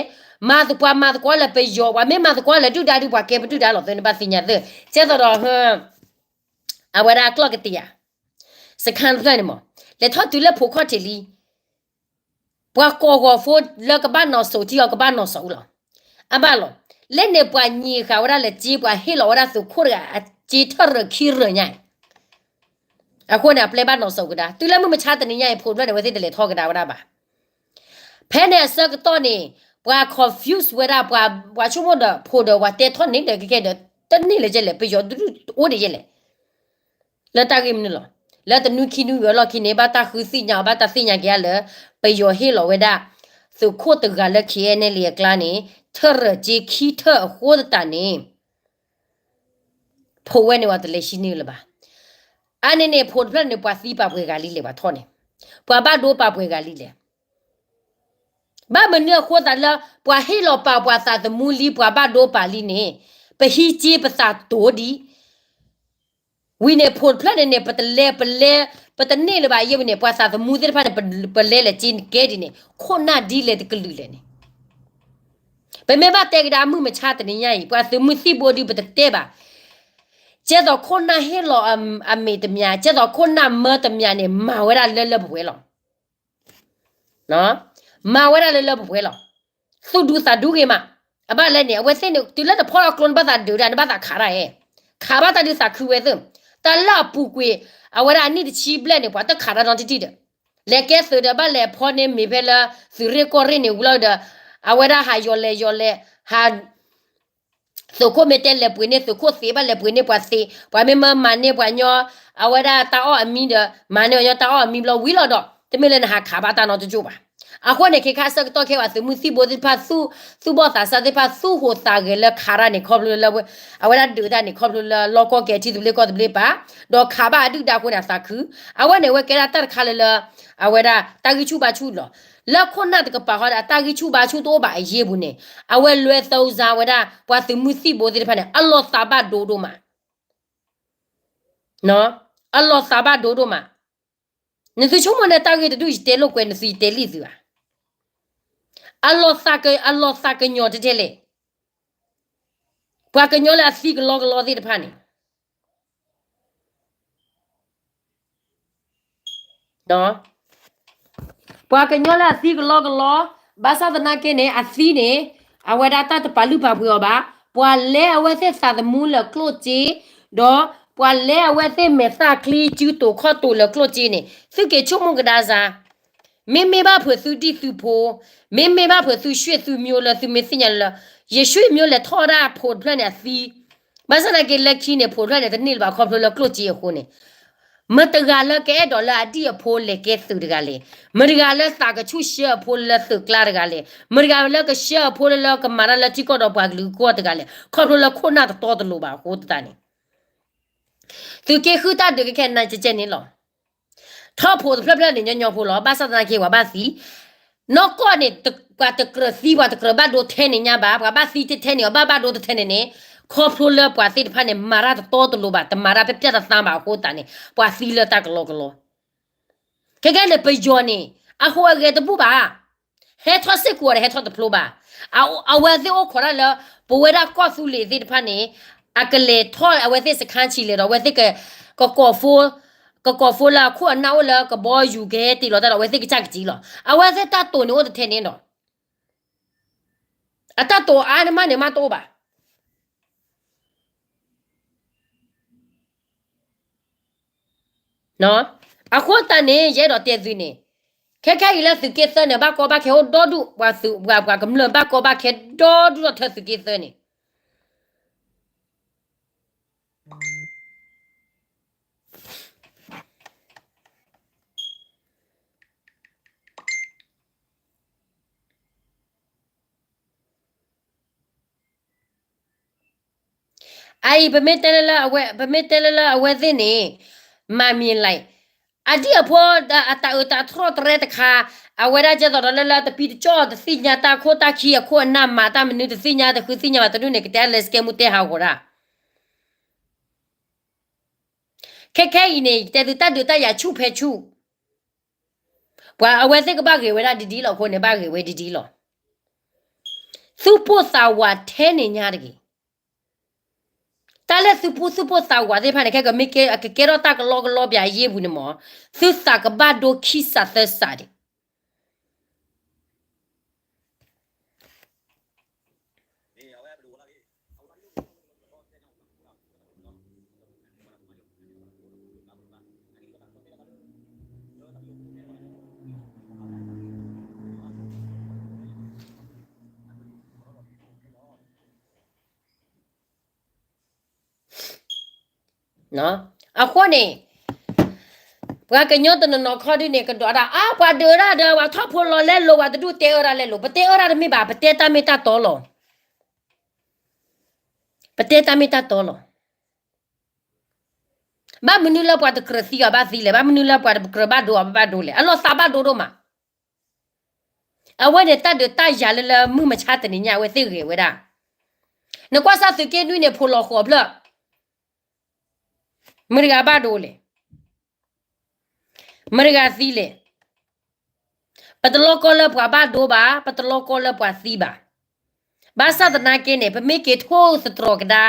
မၤသပှၢ်မၤသကွီၤလၢပယီၤ, ပှၤမ့ၢ်မၤသကွီၤလၢဒုၣ်ဒါဒုး ပှၤကဲပဒုၣ်ဒါလီၤ. သုန့ၣ်ဘၣ်သ့ၣ်ညါသ့, ကဲသိးဒီး အဝဲဒၣ်အကျီၢ်ကတ့ဧါ, စခန်းတဖျၢၣ်န့ၣ်မး, လဲၤထီၣ်တုၤလၢဖိးခီၣ်ထံးလံ ပှၤကိးဂီၤဖိလၢကဘၣ်နီၢ်စိးထံအီၤ ကဘၣ်နီၢ်စိးလီၤ. အဘၣ်လီၤ. လၢန့ၣ်ပှၤညံးဃာ်ဝဲဒၣ်လၢကၠ့ ပှၤဟ့ၣ်လီၤဝဲဒၣ်သုးခိၣ်တဂၤအကၠ့ထၢၣ်ရၢၢ်ခံရၢၢ်ညါအံၤ, အဃိန့ၣ် အပျဲၢ်ဘၣ်နီၢ်စိးကဒါ, တုၤလၢမုၢ်မဆါတနံၤညါအံၤ ဖိးတဖျၢၣ်န့ၣ် အဝဲသ့ၣ်တလဲၤထီၣ်ကဒါဝဲဒၣ်ဘၣ်. ဖဲန့ၣ်အဆၢကတီၢ်န့ၣ် ပှၤ confuse ဝဲဒၣ် ပှၤဆိကမိၣ်ဒီးဖိးဒီးပှၤတဲထီၣ်န့ၣ်ဒီးကဲကဲဒီး တန့ၢ်လၢၤကဲလဲၣ်, ပယီၤဒုးအိၣ်ဒံးကဲလဲၣ်. လၢတၢ်ဂ့ၢ်မနုၤလီၤ. လၢတနွံခံနွံဝံၤအလီၢ်ခံန့ၣ် ဘၣ်တၢ်ဃုသ့ၣ်ညါအီၤ, ဘၣ်တၢ်သ့ၣ်ညါက့ၤအါလၢ ပယီၤဟ့ၣ်လီၤဝဲဒၣ် သုးခိၣ်တဂၤလၢ KNLA အကျါန့ၣ် ထၢၣ်ရၢၢ်က့ခံထၢၣ်အဃိသတးန့ၣ် ဖိဝဲန့ၣ်ဝဲတလဲၤဆံနုာ်လၢၤဘၣ်. အါန့ၣ်န့ၣ် ဖိတဖျၢၣ်န့ၣ် ပှၤသံပာ်ပှဲၤဂၤလံလဲၣ်, ပှၤထီၣ်န့ၣ် ပှၤဘၣ်ဒိပာ်ပှဲၤဂၤလံလဲၣ်. ဘၣ်မနုၤအဃိသတးလၢ ပှၤဟ့ၣ်လီၤပာ်ပှၤသးသမူလံ ပှၤဘၣ်ဒိပာ်လံန့ၣ် ပဟံးက့ပသးတိၤဒံး ဝံၤန့ၣ် ဖိတဖျၢၣ်န့ၣ်န့ၣ် ပတလဲၤ ပလဲၤ ပတန့ၢ်လၢၤဘၣ်အယဲၢ်ဝံၤန့ၣ် ပှၤသးသမူသ့ၣ်တဖၣ်န့ၣ် ပလဲၤလဲၤက့န့ၣ်ကဲဒ်န့ၣ် ခိၣ်နၢ်ဒ်လဲၣ်တကလုာ်လဲၣ်န့ၣ် ပမ့ၢ်ဘၣ်တဲကဒါမုၢ်မဆါတနံၤညါအံၤ ပှၤသုးမုၢ်သံၣ်ဘိဒုးပတတဲဘၣ်. ကဲသိးခိၣ်နၢ်ဟ့ၣ်လီၤအမ့ၤတမံၤ, ကဲသိးခိၣ်နၢ်မၢတမံၤန့ၣ် မၤဝဲဒၣ်လၢလၢပှဲၤပှဲၤလီၤ. မၤဝဲဒၣ်လၢလၢပှဲၤပှဲၤလီၤ. သူၣ်ဒူသးဒူဂ့ၤမး. အဘၣ်လဲၣ်န့ၣ် အဝဲသ့ၣ်န့ၣ် တုၤလၢတဖီၣ်လီၤကျိ နဘၣ်သးဒုးဒၣ် နဘၣ်သးခးတၢ်အဲၣ်, ခးဘၣ်တၢ်ဒုးသးခုဝဲသ့ၣ်, တၢ်လၢအပူၤကွံာ် အဝဲဒၣ်အနံၣ်တဆံဘျဲၣ်န့ၣ် ပှၤတခးတၢ်နီတထံၣ်ဒီး လဲၤကဲသုးဒီး ဘၣ်လဲၤဖီန့ၢ်မ့ၤဖဲလၢ သုးရ့ၣ်ကီၢ်ရ့ၣ်န့ၣ်ဝံၤလီၤဒီး အဝဲဒၣ်ဟးယီၤလဲၤယီၤလဲၤ ဟး သုးခိၣ်မ့ၢ်တဲလဲၤပှ့ၤန့ၢ်သုးခိၣ်သ့ ဘၣ်လဲၤပှ့ၤန့ၢ်ပှၤသ့, ပှၤမ့ၢ်မၢမၤန့ၢ်ပှၤညီ အဝဲဒၣ်တၢ်အီၣ်အမံၤဒီး မၤန့ၢ်ပှၤညီတၢ်အီၣ်အမံၤဘျီဝံၤလီၤဒီး တမ့ၢ်လၢနဟးခးဘၣ်တၢ်နီတကၠိၢ်ဘၣ်. အဃိန့ၣ် ခဲခါအဆၢကတီၢ်ခဲအံၤ သုးမုၢ်သံၣ်ဘိသ့ၣ်တဖၣ် သူၣ်ဘီၣ်သးစၢ်သ့ၣ်တဖၣ် သူၣ်ဟူးသးဂဲၤလၢခးတၢ်န့ၣ် ခီဖျိလၢ အဝဲဒၣ်ဒုးတၢ်န့ၣ် ခီဖျိလၢလီၢ်ကီၢ်ကဲထံသဘျ့ကီၢ်သဘျ့ပၤ, ဒီးခးဘၣ်အဒုၣ်ဒါအဃိန့ၣ် အသးခု, အဝဲန့ၣ် အဝဲကဲဒၣ်တၢ်တခါလၢလၢ အဝဲဒၣ်တၢ်ဂံၢ်ဆူၣ်ဘါဆူၣ်လီၤ. လၢခိၣ်နၢ်တကပၤဃီဒီး အတၢ်ဂံၢ်ဆူၣ်ဘါဆူၣ်တအိၣ်ဘၣ်အယ့ၢ်ပူၤန့ၣ် အဝဲလွဲၢ်သီစါဝဲဒၣ် ပှၤသုးမုၢ်သံၣ်ဘိသ့ၣ်တဖၣ်န့ၣ် အလီၤသးဘၣ်ဒိဒိၣ်မး, အလီၤသးဘၣ်ဒိဒိၣ်မး. နသုဆိကမိၣ်န့ၣ် တၢ်ဂ့ၢ်တဒူၣ်ယတဲလိာ်ကွဲ နသုယတဲလံသုဧါ. အလီၤသးကညီၤတဲတဲလဲၣ်, ပှၤကညီလၢအသံကလီကလီသ့ၣ်တဖၣ်န့ၣ် ပှၤကညီလၢအသံကလီကလီ, ဘၣ်ဆၣ်သနာ်က့န့ၣ် အသံန့ၣ် အဝဲဒၣ်တၢ်တပာ်လုၢ်ပာ်ပှ့ၤအီၤဘၣ်, ပှၤလဲအဝဲသ့ၣ်သးသမူလၢကျိၣ်စ့, ဒီးပှၤလဲအဝဲသ့ၣ်မဲာ်သၣ်ချံ စုတိာ်ခီၣ်တိာ်လၢကျိၣ်စ့န့ၣ် သုက့ၤဆိကမိၣ်ကဒါစါ, မ့မ့ၢ်ဘၣ်ဖုးသုဒံၣ်သုဖိ, မ့မ့ၢ်ဘၣ်ဖုးသုရွှ့ၣ်သုမျိၤလၢသုမ့ၢ်သ့ၣ်ညါလၢ ယရွှ့ၣ်မျိၤလဲၤထီၣ်ဝဲဒၣ်ဖိတဖျၢၣ်န့ၣ်အသံ, ဘၣ်ဆၣ်သနာ်က့လၢခံန့ၣ် ဖိတဖျၢၣ်န့ၣ် တန့ၢ်လၢၤဘၣ်ခီဖျိလၢကျိၣ်စ့အဃိန့ၣ် မတၤတဂၤလၢကအဲၣ်ဒိးလၢအဒံၣ်အဖိလဲၤကဲသုးတဂၤလဲၣ်, မတၤတဂၤလၢသးကဆူၣ်ဆှၢအဖိလၢသုးကျါတဂၤလဲၣ်, မတၤတဂၤလၢကဆှၢအဖိလၢလၢကမၤတၢ်လၢထံကီၢ်ဒီးပှၤကလုာ်ကီၢ်တဂၤလဲၣ်, ခီဖျိလၢခိၣ်နၢ်တတီတလိၤဘၣ်အဃိသတးန့ၣ် သုးက့ဃုတၢ်ဒုးကခဲနၤကဲကဲန့ၣ်လီၤ. ထီၣ်ဖိတဖျၢၣ်ဖျၢၣ်န့ၣ် ညီညီဖိလီၤ. ဘၣ်ဆၣ်သနာ်က့ ပှၤဘၣ်သံ, နီၢ်ကီၢ်န့ၣ် ပှၤတကြၢးသံ ပှၤတကြၢးဘၣ်ဒိထဲန့ၣ်ညါဘၣ်, ပှၤဘၣ်သံတထဲန့ၣ် အဘၣ်ဘၣ်ဒိတထဲန့ၣ်န့ၣ်, ခီဖျိလၢပှၤသ့ၣ်တဖၣ်န့ၣ် မၤတၢ်တတီတလိၤဘၣ်, တမၤတၢ်ဖျဲးဖျဲးသးသးဘၣ်အဃိသတးန့ၣ် ပှၤသံလၢတၢ်ကလီကလီ. ခဲကဲန့ၣ် ပယီၤန့ၣ် အဟူးအဂဲၤတဘူၣ်ဘၣ်. ဟဲထီၣ်စ့ၢ်ကီးဒီး ဟဲထီၣ်တဖျိဘၣ်. အဝဲသ့ၣ်အိၣ်ခိးတၢ်လၢ ပဝဲဒၣ်ကီၢ်သူလ့ၤသ့ၣ်တဖၣ်န့ၣ် အကလဲၤထီၣ်အဝဲသ့ၣ်စခန်းချီလဲၣ်ဒီး အဝဲသ့ၣ်က ကကိးဖိ, ကကိးဖိလၢအခိၣ်အနၢ်အိၣ်လၢကဘီယူၤကဟဲတ့ၢ်လီၤတၢ်ဒီး အဝဲသ့ၣ်ကစၢ်ကစံလီၤ. အဝဲသ့ၣ်တၢ်တိာ်န့ၣ်အိၣ်တထဲန့ၣ်ဒီး အတၢ်တိာ်အါန့ၢ်မးန့ၣ်မးတအိၣ်ဘၣ်. အဃိသတးန့ၣ် ယအဲၣ်ဒိးတဲသုန့ၣ်, ခဲခဲအံၤလၢသုးက့သၢန့ၣ် ဘၣ်ကီဘၣ်ခဲအိၣ်ဒီဒူၣ်, ပှၤသုးပှၤပှၤကမျၢၢ်ဘၣ်ကီဘၣ်ခဲဒီဒူၣ်ထီၣ်ထၢသုးက့သၢန့ၣ်အအံၤ ပမ့ၢ်တဲလၢလၢအဝဲ, ပမ့ၢ်တဲလၢလၢအဝဲသ့ၣ်န့ၣ် မၤမံၤလၢ်, အဒံၣ်အဖိ အတၢ်အၢတၢ်သြီၣ်တရဲတခါ, အဝဲဒၣ်ကဲသိးဒီးလၢလၢတပံတကၠီၣ်တသ့ၣ်ညါတၢ်ခိၣ်တၢ်ခံအခိၣ်အနၢ်မး တၢ်မနုၤတသ့ၣ်ညါတဃုသ့ၣ်ညါဘၣ်တဒူၣ်န့ၣ် ကတဲလၢစကဲမူတဲဟးဂီၤဒၣ် ခဲခဲအံၤန့ၣ် ယတဲသုတၢ်ဒုးတၢ်ယၤဆူၣ်ဖဲဆူၣ်, ပှၤအဝဲသ့ၣ်ကဘၣ်ဂ့ၤဝဲဒၣ်ဒ်ဒ်လီၤအဃိန့ၣ် ဘၣ်ဂ့ၤဝဲဒ်ဒ်လီၤ. သူၣ်ပိၢ်သးဝးထဲန့ၣ်ညါတဂ့ၤ. တၢ်လၢသုပူသူၣ်ပိၢ်သးဝးသ့ၣ်တဖၣ်န့ၣ် ခဲကမ့ၢ်ကဲ ကကဲထီၣ်တၢ်ကလီကလီပၠးအယ့ၢ်ပူၤန့ၣ်မး, သုသးကဘၣ်ဒိခံစးသၢစးဒံး အဃိန့ၣ် ပှၤကညီတနီၤနီၤခီဒုန့ၣ် ကဒိးတၢ် အါ ပှၤဒုးတၢ်ဒီး ပှၤထီၣ်ဖိလီၤလဲလိာ် ပှၤတဒူၣ်တဲအၢတၢ်လဲလိာ် ပတဲအၢတၢ်တမ့ၢ်ဘၣ် ပတဲတၢ်မ့ၢ်တၢ်တီလီၤ. ပတဲတၢ်မ့ၢ်တၢ်တီလီၤ. ဘၣ်မနုၤလၢပှၤတကြၢးသံအီၤဘၣ်သံလဲၣ်, ဘၣ်မနုၤလၢပှၤတကြၢးဘၣ်ဒိအီၤဘၣ်ဒိလဲၣ်, အလီၤသးဘၣ်ဒိဒိၣ်မး. အဝဲန့ၣ်တၢ်ဒုးတၢ်ယၤလၢလၢမုၢ်မဆါတနံၤညါ အဝဲသ့ၣ်ဂဲၤဝဲဒၣ်. နကွၢ်စၢ်သုးက့နွံန့ၣ် ဖိလီၤဃိးဖျၢၣ် မတၤတဂၤဘၣ်ဒိလဲၣ်, မတၤတဂၤသံလဲၣ်. ပတလီကီလၢပှၤဘၣ်ဒိဘၣ်, ပတလီကီလၢပှၤသံဘၣ်. ဘၣ်ဆၣ်သနာ်က့န့ၣ် ပမ့ၢ်က့ၤထိၣ်သတြီၤကဒါ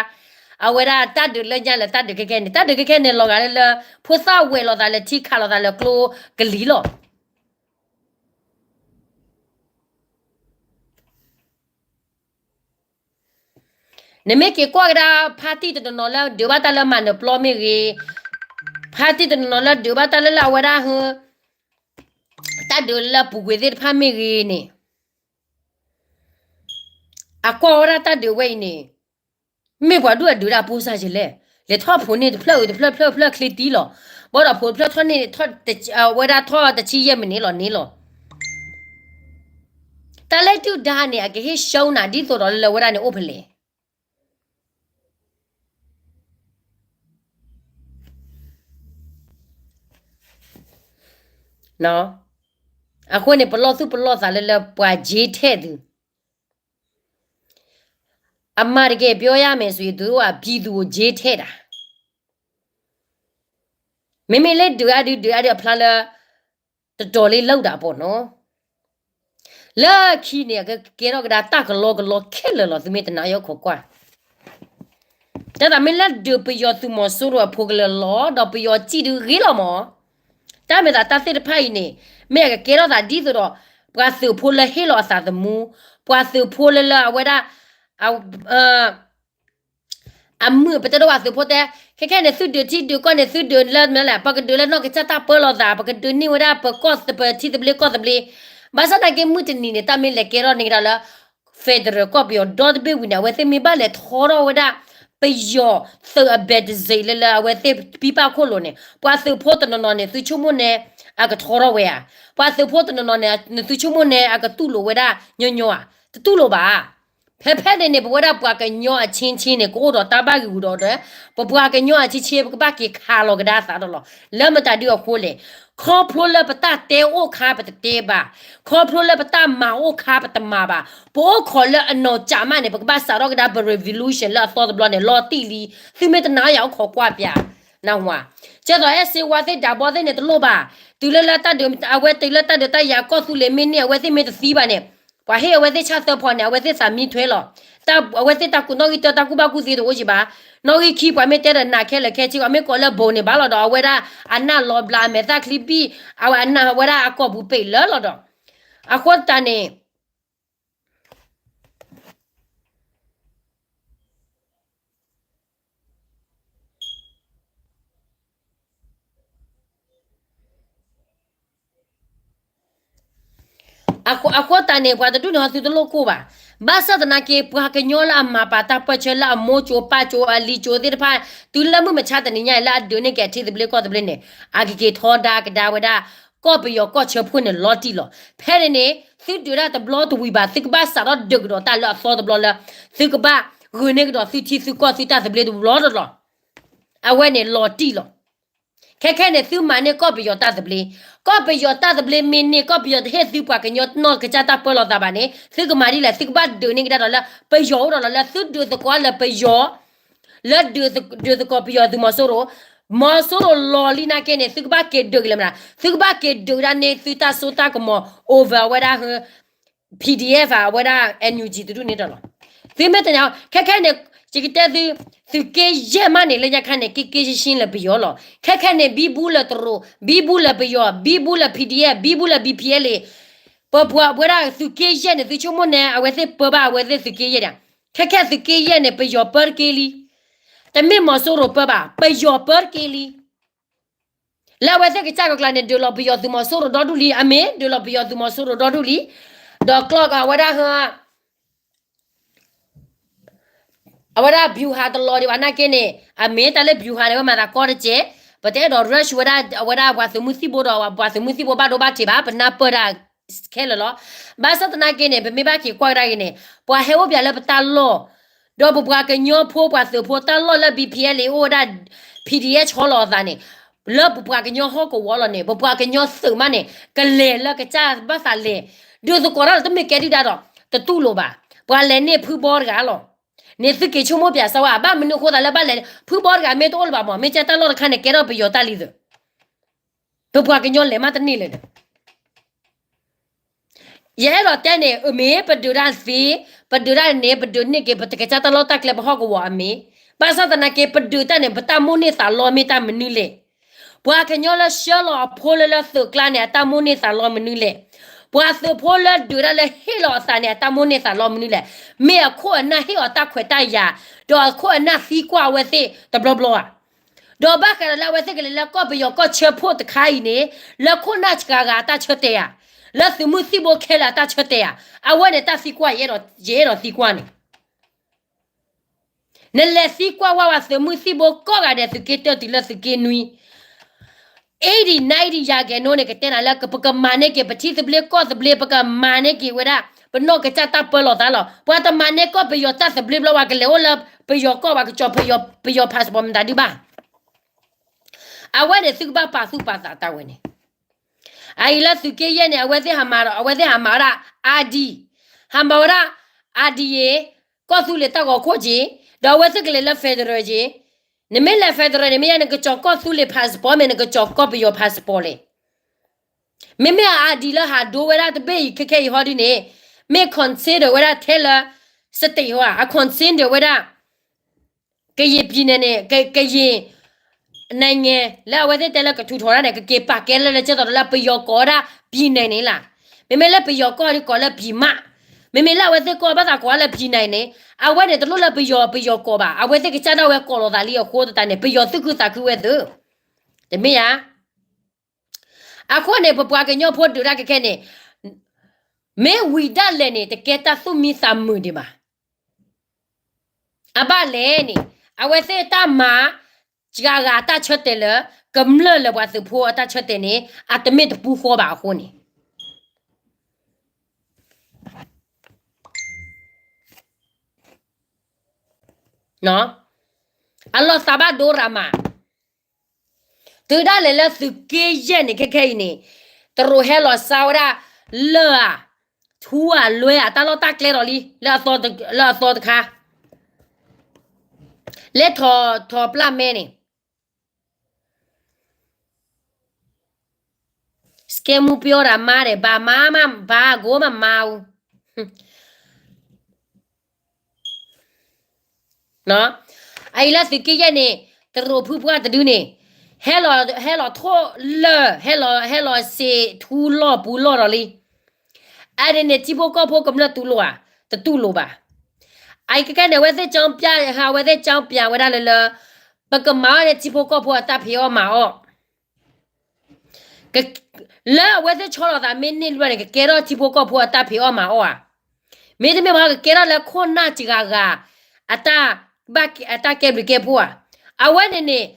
အဝဲဒၣ်တၢ်ဒုးလၢညါလၢတၢ်ဒုးခဲခဲန့ၣ်, တၢ်ဒုးခဲခဲန့ၣ် လီၤဂာ်လၢလၢ ဖိသၣ်ဝဲၤလိာ်သးလၢထံ ခးလိာ်သးလၢကျိကလံၤလီၤ. နမ့ၢ်က့ၤကွၢ်ကဒါ ဖါတံၢ်တနီၤနီၤလၢ ဒုးဘၣ်တၢ်လၢမၤနၢၤပျီမ့ၢ်ဂ့ၤ, ဖါတံၢ်တနီၤနီၤလၢ ဒုးဘၣ်တၢ်လၢလၢအဝဲဒၣ်ဟ တၢ်ဒုးလၢပူၤကွံာ်သ့ၣ်တဖၣ်မ့ၢ်ဂ့ၤန့ၣ်, အကွၢ်ဝဲဒၣ်တၢ်ဒုးဝဲအံၤန့ၣ် မ့ၢ်ပှၤဒုၣ်အဒုးဒၣ်ပိစၢ်ယလဲၣ်, လဲၤထီၣ်ဖိးန့ၢ်တဖျၢၣ်အုးတဖျၢၣ် ဖျၢၣ်ဖျၢၣ်ချ့တံၢ်လီၤ. ဘၣ်ဒီးဖိးတဖျၢၣ်ထီၣ်န့ၢ် အဝဲဒၣ်ထီၣ်တဆံယဲၢ်မံးနံးလီၤန့ၣ်လီၤ. တၢ်လၢဒုၣ်ဒါန့ၣ် အကဟ့ၣ် show နၤ ဒ်သိးဒီးလၢလၢဝဲဒၣ်န့ၣ်အိၣ်ဖဲလဲၣ်. အဃိန့ၣ် ပလီၢ်သူၣ်ပလီၢ်သးလၢလၢပှၤ ကၠ့ထဲၣ် သု အမၤတကဲ ပြောရမယ်ဆိုရင် သူတို့က ပြည်သူကို ကၠ့ထဲၣ် တၢ်, မ့မ့ၢ်လၢဒုးအါဒုး ဒုးအါဒုးအဖျါလၢ တတီၤလံလၢတၢ်ပီၢ်နီၤ, လၢခံန့ၣ် အကကဲထီၣ်ကဒါတၢ်ကလီကလီခဲလၢာ်လီၤ သုမ့ၢ်တနာ်အီၤခိးကွၢ် တၢ်သးမ့ၢ်လၢဒုးပယီၤသုးမီၤစိရိၤအဖိကလၢာ်လီၤ ဒီးပယီၤစံၣ်ဒုးဂ့ၤလီၤမး, တၢ်မ့ၢ်သးတၢ်သ့ၣ်တဖၣ်အံၤန့ၣ် မ့ၢ်အကကဲထီၣ်သးဒ်သိးဒီး ပှၤသုးဖိလၢဟ့ၣ်လီၤအသးသမူ, ပှၤသုးဖိလၢလၢအဝဲဒၣ် အမုာ် ပတဲဒိးပှၤသုးဖိတဲ, ခဲခဲန့ၣ် သုဒုးထံဒုးကီၢ်န့ၣ် သုဒုးလၢမနုၤလဲၣ်, ပကဒုးလၢနီၢ်ကစၢ်တၢ်ပၢလီၤသး, ပကဒုးန့ၢ်ဝဲဒၣ်ပကီၢ်ပထံသဘျ့ကီၢ်သဘျ့, ဘၣ်ဆၣ်သနာ်က့မုၢ်တနံၤန့ၣ် တၢ်မ့ၢ်လဲၤကဲထီၣ်န့ၢ်ကဒါလၢ federal ကီၢ်ပယီၤဒီတဘ့ၣ်ဝံၤန့ၣ် အဝဲသ့ၣ်မ့ၢ်ဘၣ်လဲၤထီထီၣ်ဝဲဒၣ် ပယီၤသုးအ bases လၢလၢအဝဲသ့ၣ်ပံပၢ်ခိၣ်လိၤန့ၣ် ပှၤသုးဖိတနီၤနီၤန့ၣ် သုဆိကမိၣ်န့ၣ် အကထီထီၣ်ဝဲဧါ, ပှၤသုးဖိတနီၤနီၤန့ၣ် နသုဆိကမိၣ်န့ၣ် အကတူၢ်လိာ်ဝဲဒၣ်ညီညီဧါ, တတူၢ်လိာ်ဘၣ်. ဖဲဖဲန့ၣ်န့ၣ် ပဝဲဒၣ်ပှၤကညီအချင်းချင်းန့ၣ် ကအိၣ်ဒီးတၢ်ဘၣ်ဂံာ်ဂူာ်ဒီးဒီး ပပှၤကညီအချင်းချင်း ပကဘၣ်က့ၤခးလီၤကဒါသးဒီးလီၤ. လၢမတၤဒုအဃိလဲၣ်, ခီဖျိလၢပတၢ်တဲအိၣ်ခါပတတဲဘၣ်, ခီဖျိလၢပတၢ်မၤအိၣ်ခါပတမၤဘၣ်, ပအိၣ်ခိးလၢအနီၢ်ကၠးမးန့ၣ် ပကဘၣ်စးထီၣ်ကဒါပ revolution လၢအသီတဘျီန့ၣ် လီၤတံၢ်လံ, သုမ့ၢ်တနာ်ယၤအိၣ်ခိးကွၢ်ပၠး, နၢ်ဟူဧါ. ကဲသိး အဲၣ်စ့ဝါသ့ၣ်ဒးဘီသ့ၣ်န့ၣ် တလိၣ်ဘၣ်, တုၤလၢလၢတၢ်ဒုး အဝဲတုၤလၢတၢ်ဒုးတၢ်ယၤကီၢ်သူလ့ၤမ့ၢ်န့ၢ် အဝဲသ့ၣ်မ့ၢ်တသံဘၣ်န့ၣ် ပှၤဟ့ၣ်အဝဲသ့ၣ်ဆၣ်သၢဖီန့ၣ် အဝဲသ့ၣ်သးမံထွဲလီၤ. အဝဲသ့ၣ်တၢ်ကူၣ်နီၣ်ဂံၢ်တၢ တၢ်ကူၣ်ဘၣ်ကူၣ်သ့တအိၣ်ကံဘၣ်. နီၣ်ဂံၢ်ခံပှၤမ့ၢ်တဲဒီးနးခဲလၢာ်ခဲဆ့ အမ့ၢ်ကိးလၢ ဘိန့ၣ် ဘၣ်လီၤဒီး အဝဲဒၣ်အနၢ်လီၤဘျး အမဲာ်သၣ်ချံဘံၣ် အဝဲအနၢ်ဝဲဒၣ်အကိာ်ပူၤပ့ၤလၢာ်လီၤဒီး အဃိသတးန့ၣ် အဃိသတးန့ၣ် ပှၤတဒူၣ်န့ၣ်ဟီသုတလိၣ်ကိၢ်ဘၣ်. ဘၣ်ဆၣ်သနာ်က့ ပှၤကညီလၢအမၤပာ်တၢ်ပၢၢ်ဆၢလၢအမိၢ်ကၠိပၢ်ကၠိအလံၤကၠိသ့ၣ်တဖၣ် တုၤလၢမုၢ်မဆါတနံၤညါအံၤလၢအဒုးန့ၢ်က့ၤအထံသဘျ့ကီၢ်သဘျ့န့ၣ် အကက့ၤထီဒါကဒါဝဲဒၣ် ကီၢ်ပယီၤကီၢ်ဆၢဖိန့ၣ်လီၤတံၢ်လီၤ. ဖဲန့ၣ်န့ၣ် သုဒုးတၢ်တဘျီတဝံၤဘၣ် သုကဘၣ်စးထီၣ်ဒုးကဒီးတၢ်လၢအသီတဘျီလၢ သုကဘၣ်ဂုာ်န့ၢ်ကဒီးသုထံသုကီၢ်သုတၢ်သဘျ့တဘျီတလီၢ် အဝဲန့ၣ်လီၤတံၢ်လီၤ. ခဲခဲန့ၣ် သုမၤန့ၢ်ကီၢ်ပယီၤတၢ်သဘျ့, ကီၢ်ပယီၤတၢ်သဘျ့မ့ၢ်န့ၢ် ကီၢ်ပယီၤတဟ့ၣ်သုပှၤကညီနီၢ်ကစၢ်တၢ်ပၢလီၤသးဘၣ်န့ၣ် သုကမၤဒ်လဲၣ်, သုကဘၣ်ဒုးန့ၢ်ကဒါဒီးလၢပယီၤအိၣ်ဒီးလီၤ လၢသုဒုးသကိးလၢပယီၤ လၢဒုးသကိးပယီၤသုးမီၤစိရိၤ, မီၤစိရိၤလီၤလံနာ်က့န့ၣ် သုကဘၣ်က့ၤဒုးက့ၤလၢမနုၤ, သုကဘၣ်က့ၤဒုးကဒါန့ၢ်သုတၢ်စိတၢ်ကမီၤ over အဝဲဒၣ် PDF အဝဲဒၣ် NUG တဒူၣ်န့ၣ်ဒီးလီၤ. သုမ့ၢ်တနာ် ခဲခဲန့ၣ် ယကတဲသု သုးက့ယဲၢ်မးန့ၣ် လၢညါခါန့ၣ် က့က့ရှင်းရှင်းလၢပယီၤလီၤ. ခဲခဲန့ၣ် ဘံဘူလၢတရူး, ဘံဘူလၢပယီၤ, ဘံဘူလၢ PDF, ဘံဘူလၢ BPLA, ပပှၤဝဲဒၣ်သုးက့ယဲၢ်န့ၣ် သုဆိကမိၣ်န့ၣ် အဝဲသ့ၣ်ပၢဘၣ်အဝဲသ့ၣ်သုးက့ယဲၢ်ဒၣ်. ခဲခဲသုးက့ယဲၢ်န့ၣ် ပယီၤပၢတက့ၢ်လံ. တမ့ၢ်မီၤစိရိၤပၢဘၣ်, ပယီၤပၢတက့ၢ်လံ. လၢအဝဲသ့ၣ်ကစၢ်ကကျါန့ၣ် ဒုးလီၤပယီၤသုးမီၤစိရိၤဒီဒူၣ်လံ, အမ့ၢ်ဒုးလီၤပယီၤသုးမီၤစိရိၤဒီဒူၣ်လံ, ဒီးကျီၢ်ကဝဲဒၣ်ဟ အဝဲဒၣ် ဗျူဟာ တလီၤဒံးဘၣ်နာ်က့န့ၣ် အမ့ၢ်တၢ်လၢ ဗျူဟာ န့ၣ် ဝဲမၤသးကီတက့ၢ်, ပတအဲၣ်ဒိး rush ဝဲဒၣ် အဝဲဒၣ်ပှၤသုးမုၢ်သံၣ်ဘိဒီး ပှၤသုးမုၢ်သံၣ်ဘိဘၣ်ဒိဘၣ်ထံးဘၣ်, ပနၢ်ပၢၢ်တၢ်ခဲလၢာ်လီၤ. ဘၣ်ဆၣ်သနာ်က့န့ၣ် ပမ့ၢ်ဘၣ်က့ၤကွၢ်ကဒါက့ၤန့ၣ် ပှၤဟဲအိၣ်ပၠးလၢပတၢ်လီၢ် ဒီးပပှၤကညီဖိပှၤသုးဖိတၢ်လီၢ်လၢ ဘီပံအဲလ်အ့ အိၣ်ဝဲဒၣ် ပီၣ်ဒံၣ်အဲၣ် ဆီလီၤအသးန့ၣ်, လၢပပှၤကညီဟီၣ်ကဝီၤလီၤန့ၣ် ပပှၤကညီသုးမးန့ၣ် ကလဲၤလၢကစၢ်ဘၣ်သးလဲၤ, ဒုးသကိးတၢ်လီၤတမ့ၢ်ကဲဒုၣ်ဒါဒီး တတူၢ်လိာ်ဘၣ်. ပှၤလဲၤန့ၢ်ဖုဘီတဂၤလီၤ. န့ၣ်သုက့ၤဆိကမိၣ်ပၠးစၢၤဝဲ ဘၣ်မနုၤအဃိသးလၢဘၣ်လဲၤန့ၢ်ဖုဘီတဂၤ မ့ၢ်တအိၣ်လၢၤဘၣ်မး မ့ၢ်ကဲတၢ်လီၢ်တခါန့ၣ် ကဲထီၣ်ပယီၤတၢ်လံသုး, ပပှၤကညီလဲၤမးတန့ၢ်လၢၤဒီး ယအဲၣ်ဒိးတဲန့ၣ် အမ့ၢ်ပဒုးတၢ်သ့, ပဒုးတၢ်န့ၣ် ပဒုးန့ၢ်က့ၤ ပတကစၢ်တၢ်လီၢ်တၢ်ကျဲပဟီၣ်ကဝီၤအမ့ၢ်, ဘၣ်ဆၣ်သနာ်က့ ပဒုးတၢ်န့ၣ် ပတၢ်မိၣ်န့ၢ်သးလီမ့ၢ်တၢ်မနုၤလဲၣ်. ပှၤကညီလၢဆှၢလီၤအဖိလၢလၢသုးကျါန့ၣ် အတၢ်မိၣ်န့ၢ်သးလီမနုၤလဲၣ်. ပှၤသုးဖိလၢဒုးတၢ်လၢဟ့ၣ်လီၤအသးန့ၣ် အတၢ်မိၣ်န့ၢ်သးလီမနုၤလဲၣ်. မ့ၢ်အခိၣ်အနၢ်ဟ့ၣ်အီၤတၢ်ခွဲးတၢ်ယာ်, ဒီးအခိၣ်အနၢ်သံကွၢ်အဝဲသ့ၣ်တဘျီဘျီဧါ. ဒီးဘၣ်ဃးဒီးလၢအဝဲသ့ၣ်ကလဲၤလၢကီၢ်ပယီၤကီၢ်ဆၢဖှိၣ်တခါအံၤန့ၣ် လၢခိၣ်နၢ်စှၤဂၤအတၢ်ဆၢတဲာ်ဧါ, လၢသုးမုၢ်သံၣ်ဘိခဲလၢာ်အတၢ်ဆၢတဲာ်ဧါ, အဝဲန့ၣ်တၢ်သံကွၢ် ယအဲၣ်ဒိးသံကွၢ်န့ၣ် နလဲၤသံကွၢ်ဝဲပှၤသုးမုၢ်သံၣ်ဘိကိးဂၤဒဲး သုးက့တၢတုၤလၢသုးက့နွံ eighty ninety ယၤကဲၤနိန့ၣ် ကတဲနၤလၢ ပကမၤန့ၢ်က့ၤ ပထံသဘျ့ကီၢ်သဘျ့ ပကမၤန့ၢ်က့ၤဝဲဒၣ် ပနီၢ်ကစၢ်တၢ်ပၢလီၤသးလီၤ. ပှၤတမၤန့ၢ်ကီၢ်ပယီၤတၢ်သဘျ့ဘျီ ပှၤကလဲၤအိၣ်လၢပယီၤကီၢ် ပှၤကကၠီၤပယီၤ ပယီၤ passport မတၤဒုဘၣ်. အဝဲန့ၣ်သုကဘၣ်ပာ်သူၣ်ပာ်သးတၢ်ဝဲန့ၣ် အအံၤလၢသုးက့ယဲၢ်န့ၣ် အဝဲသ့ၣ်ဟးမၤဒီး အဝဲသ့ၣ်ဟးမၤဝဲဒၣ် ID, ဟးမၤဝဲဒၣ် ID ယ့ၤ, ကီၢ်သူလ့ၤတၢ်ဂီၤခိၣ်က့ၤ, ဒီးအဝဲသ့ၣ်ကလဲၤလၢ federal က့ၤ, နမ့ၢ်လဲၤ federal န့ၣ် မ့ၢ်ယါနကကၠီၤကီၢ်သူလ့ၤ passport မ့ၢ်နကကၠီၤကီၢ်ပယီၤ passport လဲၣ်. မ့မ့ၢ်အ ID လၢဟးဒိဝဲဒၣ်တဘ့ၣ်အံၤ ခဲခဲအံၤဟီဒ်န့ၣ် မ့ၢ် consider ဝဲဒၣ်ထဲလၢ state ဟီဧါ, အ consider ဝဲဒၣ် ကရင်ပြည်နယ်န့ၣ် ကရင်နိုင်ငံ လၢအဝဲသ့ၣ်တဲလၢကထူထောင်ဒၣ်န့ၣ် ကက့ၤပာ်ကဲလၢလၢကဲသိးဒီးလၢပယီၤကိးဝဲဒၣ် ပြည်နယ် န့ၣ်လီၤ. မ့မ့ၢ်လၢပယီၤကီၢ်ဒ်ကိးလၢ ပြည်မ မ့မ့ၢ်လၢအဝဲသ့ၣ်ကိးဘၣ်သးကိးလၢ ပြည်နယ် န့ၣ် အဝဲန့ၣ်တလိၣ်လၢပယီၤ ပယီၤကိးဘၣ်. အဝဲသ့ၣ်ကစၢ်ဒၣ်ဝဲကိးလိာ်သးလံအဃိသတးန့ၣ် ပယီၤသူၣ်ခုသးခုဝဲသု တမ့ၢ်ဧါ. အဃိန့ၣ် ပပှၤကညီဖိဒုးတၢ်ခဲခဲန့ၣ် မ့ၢ်ဝံၤဒၣ်လဲာ်န့ၣ် တကဲတၢ်သူၣ်မံသးမုာ်ဒံးဘၣ်. အဘၣ်လဲၣ်န့ၣ် အဝဲသ့ၣ်တၢ်မၤ စှၤဂၤအတၢ်ဆၢတဲာ်လၢ ကမျၢၢ်လၢပှၤသုးဖိအတၢ်ဆၢတဲာ်န့ၣ် အတမ့ၢ်တပူၤဃီဘၣ်အဃိန့ၣ် အလီၤသးဘၣ်ဒိရၤမး. တုၤဒၣ်လဲာ်လၢသုးက့ယဲၢ်န့ၣ် ခဲခဲအံၤန့ၣ် တရူးဟဲလီၤစါဝဲဒၣ် လၢၢ်ဧါ ထူဧါ လွဲဧါ တၢ်လီၢ်တၢ်ကျဲဒီးလံ လၢအသီတခါ လဲၤထီၣ်ထီၣ်ပျၢ်မဲန့ၣ် စကဲမူပျီတၢ်မါဒီး ဘၣ်မါမး ဘၣ်ကိးမးမါအူ အအံၤလၢသုးက့ယဲၢ်န့ၣ် တရူးဖုပှၢ်တဒုန့ၣ် ဟဲလီၤ ဟဲလီၤထိၣ်လၢၢ် ဟဲလီၤ ဟဲလီၤစံးထူလီၢ်ပူၤလီၢ်ဒီးလံ. အန့ၣ်န့ၣ် ထံဖိကီၢ်ဖိကမျၢၢ်တူၢ်လိာ်ဧါ တတူၢ်လိာ်ဘၣ်. အအံၤကဲကဲန့ၣ် အဝဲသ့ၣ်ကၠီပျၢ် အဝဲသ့ၣ်ကၠီပျၢ်ဝဲဒၣ်လၢလၢ ပကမၤအီၣ်န့ၣ် ထံဖိကီၢ်ဖိအတၢ်ဖံးအီၣ်မၤအီၣ် လၢအဝဲသ့ၣ်ဆီလီၤသးမ့ၢ်န့ၢ်လွဲၢ်န့ၣ် ကကဲထီၣ်ထံဖိကီၢ်ဖိအတၢ်ဖံးအီၣ်မၤအီၣ်ဧါ. မ့တမ့ၢ်ဘၣ် ကကဲထီၣ်လၢခိၣ်နၢ်စှၤဂၤ အတၢ်ဘၣ် အတၢ်ကဲဘျုးကဲဖှိၣ်ဧါ. အဝဲန့ၣ်န့ၣ်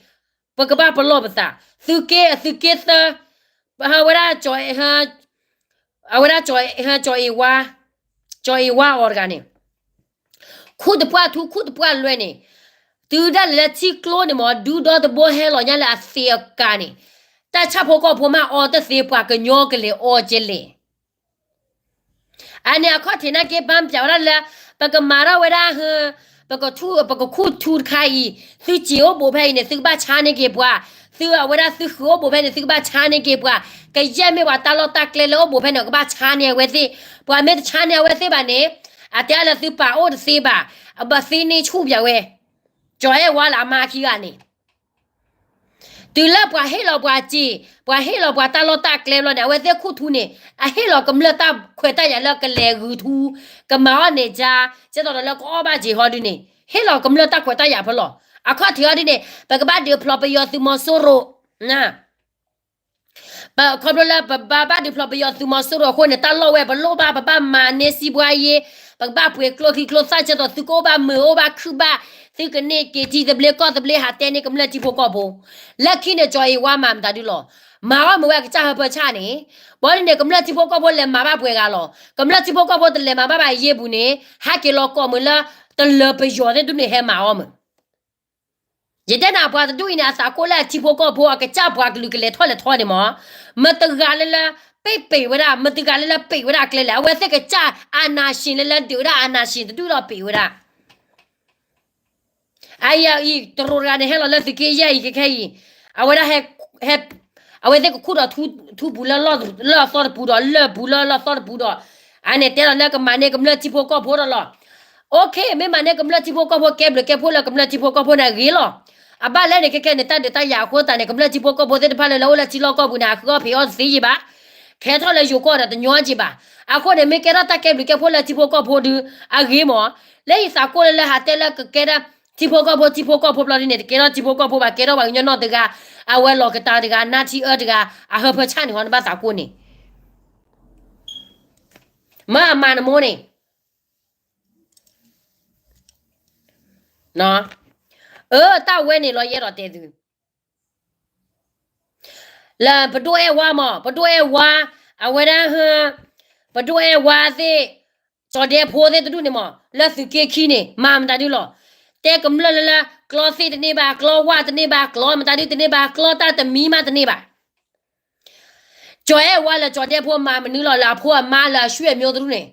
ပကဘၣ်ပလီၢ်ပသး သုးက့ သုးက့သၢ ဝဲဒၣ် အဝဲဒၣ် ကၠီၤအ့ဝါ ကၠီၤအ့ဝါအီၤတဂၤန့ၣ် ခူၣ်တပှၢ်ထူ ခူၣ်တပှၢ်လွဲၢ်န့ၣ် တုၤဒၣ်လဲာ်လၢထံကျိန့ၣ်မ့ၢ် ဒူဒီတဘိဟဲလီၤညါလၢအသ့အကၤန့ၣ် တၢ်ဆၣ်ဖိကီၢ်ဖိမးအီတသ့ ပှၤကညီကလဲၤအီကလဲၣ်. အန့ၣ်အခီၣ်ထံးနာ်က့ ဘၣ်ပျးဝဲဒၣ်လၢ ပကမၤထီၣ်ဝဲဒၣ် ပကထူ ပကခူၣ်ထူတခါအံၤ သုစ့ၤအိၣ်ဘူးဖဲအံၤန့ၣ် သုကဘၣ်ဆါန့ၢ်က့ၤပှၤ, သုအဝဲဒၣ်သုဃုာ်အိၣ်ဘူးဖဲန့ၣ် သုကဘၣ်ဆါန့ၢ်က့ၤပှၤ, ကယဲၢ်မ့ၢ်ပှၤတၢ်လီၢ်တၢ်ကျဲလၢအိၣ်ဘူးဖဲန့ၣ် ကဘၣ်ဆါန့ၢ်အဝဲသ့ၣ်, ပှၤမ့ၢ်တဆါန့ၢ်အဝဲသ့ၣ်ဘၣ်န့ၣ် အတဲအါလၢသုပာ်အိၣ်တသ့ဘၣ်, အဘၣ်သ့န့ၢ်ဆူၣ်ပျးဝဲ, ကၠီၤအဲၣ်ဝါလၢအမါခံဂၤန့ၣ် တုၤလၢပှၤဟ့ၣ်လီၤပှၤစ့ၤ, ပှၤဟ့ၣ်လီၤပှၤတၢ်လီၢ်တၢ်ကျဲဘျီန့ၣ် အဝဲသ့ၣ်ခူၣ်ထူန့ၣ် အဟ့ၣ်လီၤကမျၢၢ်တၢ်ခွဲးတၢ်ယာ်လၢကလဲၤဂုာ်ထူ, ကမၤအီၣ်န့ၢ်ကၠါ, ကဲသိးဒီးလၢကအီၣ်ဘၣ်စ့ၤဟီဒုန့ၣ် ဟ့ၣ်လီၤကမျၢၢ်တၢ်ခွဲးတၢ်ယာ်ဖဲလီၤ. အခီၣ်ထံးအီၤဒ်န့ၣ် ပကဘၣ်ဒုးဖျိးပယီၤသုးမီၤစိရိၤ ခီဖျိလၢပဘၣ်ဘၣ်ဒုးဖျိးပယီၤသုးမီၤစိရိၤအဃိန့ၣ် တၢ်လီၢ်ဝဲပလိၣ်ဘၣ် ပဘၣ်မၤန့ၢ်စံးဘှါယ့, ပကဘၣ်ပှ့ၤကျိချံကျိသၣ် ဆၢကတီၢ်သုကအိၣ်ဘၣ်မုာ်အိၣ်ဘၣ်ခုၣ်ဘၣ်, သုကန့ၢ်က့ၤထံသဘျ့ကီၢ်သဘျ့ ဟးတဲန့ၢ်ကမျၢၢ်ထံဖိကီၢ်ဖိ. လၢခံန့ၣ် ကၠီၤအ့ဝါမၤမတၤဒုလီၤ. မၤအီၣ်မုာ်ဝဲအကစၢ်ဟၢဖၢဆၣ်န့ၣ်, ဘၣ်ဒ်န့ၣ် ကမျၢၢ်ထံဖိကီၢ်ဖိလဲၤမၤဘၣ်ပှဲၤဂၤလီၤ. ကမျၢၢ်ထံဖိကီၢ်ဖိတလဲၤမၤဘၣ်ဘၣ်အယ့ၢ်ပူၤန့ၣ် ဟဲက့ၤလီၤကီၢ်မုာ်လၢ တလၢၤပယီၤသ့ၣ်တဒူၣ်န့ၣ်ဟဲမၤအီၣ်မုာ် ယတဲနၤပှၤတဒူၣ်အံၤန့ၣ် အသးကိၢ်လၢအထံဖိကီၢ်ဖိ အကစၢ်ပှၤကလုာ်ကလဲၤထီၣ်လဲၤထီန့ၣ်မး, မတဂၤလၢလၢ ပ့ၣ်ပ့ၣ်ဝဲဒၣ်, မတဂၤလၢလၢပ့ၣ်ဝဲဒၣ်အကျဲလဲၣ်, အဝဲသ့ၣ်ကစၢ်အာဏာရှင်လၢလၢဒုးဝဲဒၣ်အာဏာရှင်တဒူၣ်ဒီးပ့ၣ်ဝဲဒၣ် အအံၤ တရူးတဂၤန့ၣ် ဟဲလီၤလၢသုးက့ယဲၢ်အံၤခဲခဲအံၤ, အဝဲဒၣ်ဟဲ, ဟဲ, အဝဲသ့ၣ်ကခူၣ်ဒီးထူပူၤလၢလီၢ်အသီတပူၤဒီး လၢၢ်ပူၤလၢလီၢ်အသီတပူၤဒီး, အန့ၣ်တဲလီၤလၢကမၤန့ၢ်ကမျၢၢ်ထံဖိကီၢ်ဖိဒီးလီၤ. အိၣ်ခ့ မ့ၢ်မၤန့ၢ်ကမျၢၢ်ထံဖိကီၢ်ဖိ ကဲဘျုးကဲဖှိၣ်လၢကမျၢၢ်ထံဖိကီၢ်ဖိန့ၣ်အဂ့ၤလီၤ. အဘၣ်လဲၣ်န့ၣ် ခဲခဲန့ၣ် တၢ်ဒုးတၢ်ယၤအဃိသတးန့ၣ် ကမျၢၢ်ထံဖိကီၢ်ဖိသ့ၣ်တဖၣ်လၢလၢအိၣ်လၢထံလီၢ်ကီၢ်ပူၤန့ၣ် အဃုအီၣ်ဖံးအီၣ်တသ့ယံၤဘၣ်, ကဲထီၣ်လၢယိၤကီၢ်ဒီးတညီက့ဘၣ်. အဃိန့ၣ် မ့ၢ်ကဲထီၣ်တၢ်ကဲဘျုးကဲဖှိၣ်လၢထံဖိကီၢ်ဖိဒုး အဂ့ၤမး, လၢယသးကိၢ်လၢလၢဟးတဲလၢကကဲဒၣ် ထံဖိကီၢ်ဖိ ထံဖိကီၢ်ဖိဘျီဒ်န့ၣ် တကဲထီၣ်ထံဖိကီၢ်ဖိဘၣ်, ကဲထီၣ်ပှၤကညီနီၢ်တဂၤ, အဝဲလီၤကတၤတဂၤ နါထံအၢတဂၤ, အဟၢဖၢဆၣ်န့ၣ်ဃီ နဘၣ်သးကိၢ်န့ၣ် မ့ၢ်အမၤနမိၢ်န့ၣ် အၢ တၢ်ဝဲန့ၣ်လီၤ ယအဲၣ်ဒိးတဲသု လၢပဒိၣ်အဲၣ်ဝါမး ပဒိၣ်အဲၣ်ဝါ, အဝဲဒၣ်, ပဒိၣ်အဲၣ်ဝါသ့ၣ်, ကၠီၤဒဲဖိသ့ၣ်တဒူၣ်န့ၣ်မး လၢသုးက့ခံန့ၣ် မၤမတၤဒုလီၤ. တဲကမျၢၢ်လၢလၢ ကျီသ့ၣ်တန့ၢ်ဘၣ်, ကျီဝၣ်တန့ၢ်ဘၣ်, ကျီမတၤဒုတန့ၢ်ဘၣ်, ကျီတၢ်တမံၤမးတန့ၢ်ဘၣ်. ကၠီၤအဲၣ်ဝါလၢကၠီၤဒဲဖိမၤမနုၤလီၤ လၢအဖိအမါလၢအဆွေမျိုးတဒူၣ်န့ၣ်,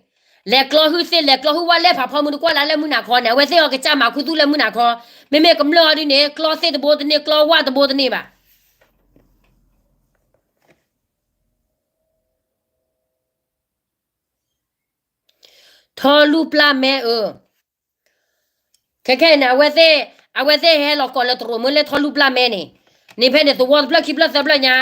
လဲၤကျီဟုၣ်သ့ၣ် လဲၤကျီဟုၣ်ဝၣ်လဲၣ်ဖးဖီမုၢ်တကွၢ်လၢလၢမုၢ်နၤခီန့ၣ် အဝဲသ့ၣ်အီၤကစၢ်မၤခူသူၣ်လၢမုၢ်နၤခီ, မ့မ့ၢ်ကမျၢၢ်အီၤဒ်န့ၣ် ကျီသ့ၣ်တဘိတန့ၢ် ကျီဝၣ်တဘိတန့ၢ်ဘၣ်. ထီလူၢ်ပျၢ်မဲအၢ, ခဲခဲအံၤန့ၣ် အဝဲသ့ၣ်, အဝဲသ့ၣ်ဟဲလီၤကိးလၢတရူးမ့ၢ်လၢထီလူၢ်ပျၢ်မဲန့ၣ်, န့ၣ်ဖဲန့ၣ် သဝီတဖျၢၣ်ခံဖျၢၣ်သၢဖျၢၣ်ညါ,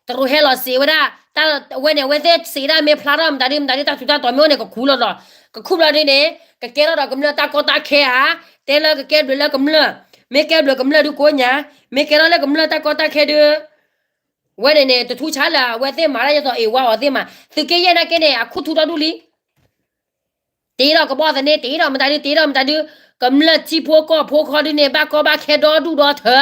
တရူးဟဲလီၤစံးဝဲဒၣ်, တၢ်အဝဲန့ၣ် အဝဲသ့ၣ်စံးဒၣ်မ့ၢ်ဖျါထီၣ်မတၤဒုမတၤဒု တၢ်ထူးတၢ်တီၤမ့ၢ်အိၣ်န့ၣ် ကခူၣ်လီၤဒီး, ကခူၣ်ဘျီဒ်န့ၣ်, ကကဲထီၣ်ဒီးကမျၢၢ်တၢ်ကီတၢ်ခဲဧါ, တဲလၢကကဲဘျုးလၢကမျၢၢ်, မ့ၢ်ကဲဘျုးကမျၢၢ်ဒုကိးညါ, မ့ၢ်ကဲထီၣ်လၢကမျၢၢ်တၢ်ကီတၢ်ခဲဒု ဝဲန့ၣ်န့ၣ် တထူးဆါလၢအဝဲသ့ၣ်မၤတၢ်ယဲသိးအ့ၣ်ဝါအီၤသ့ၣ်မး, သုးက့ယဲၢ်နာ်က့န့ၣ် အခူၣ်ထူထီၣ်ဒူၣ်လံ. တ့ထီၣ်ကဘီသန့ တ့ထီၣ်မတၤဒု တ့ထီၣ်မတၤဒု, ကမျၢၢ်ထံဖိကီၢ်ဖိခီဒုန့ၣ် ဘၣ်ကီဘၣ်ခဲဒီဒူၣ်ဒီထၢ,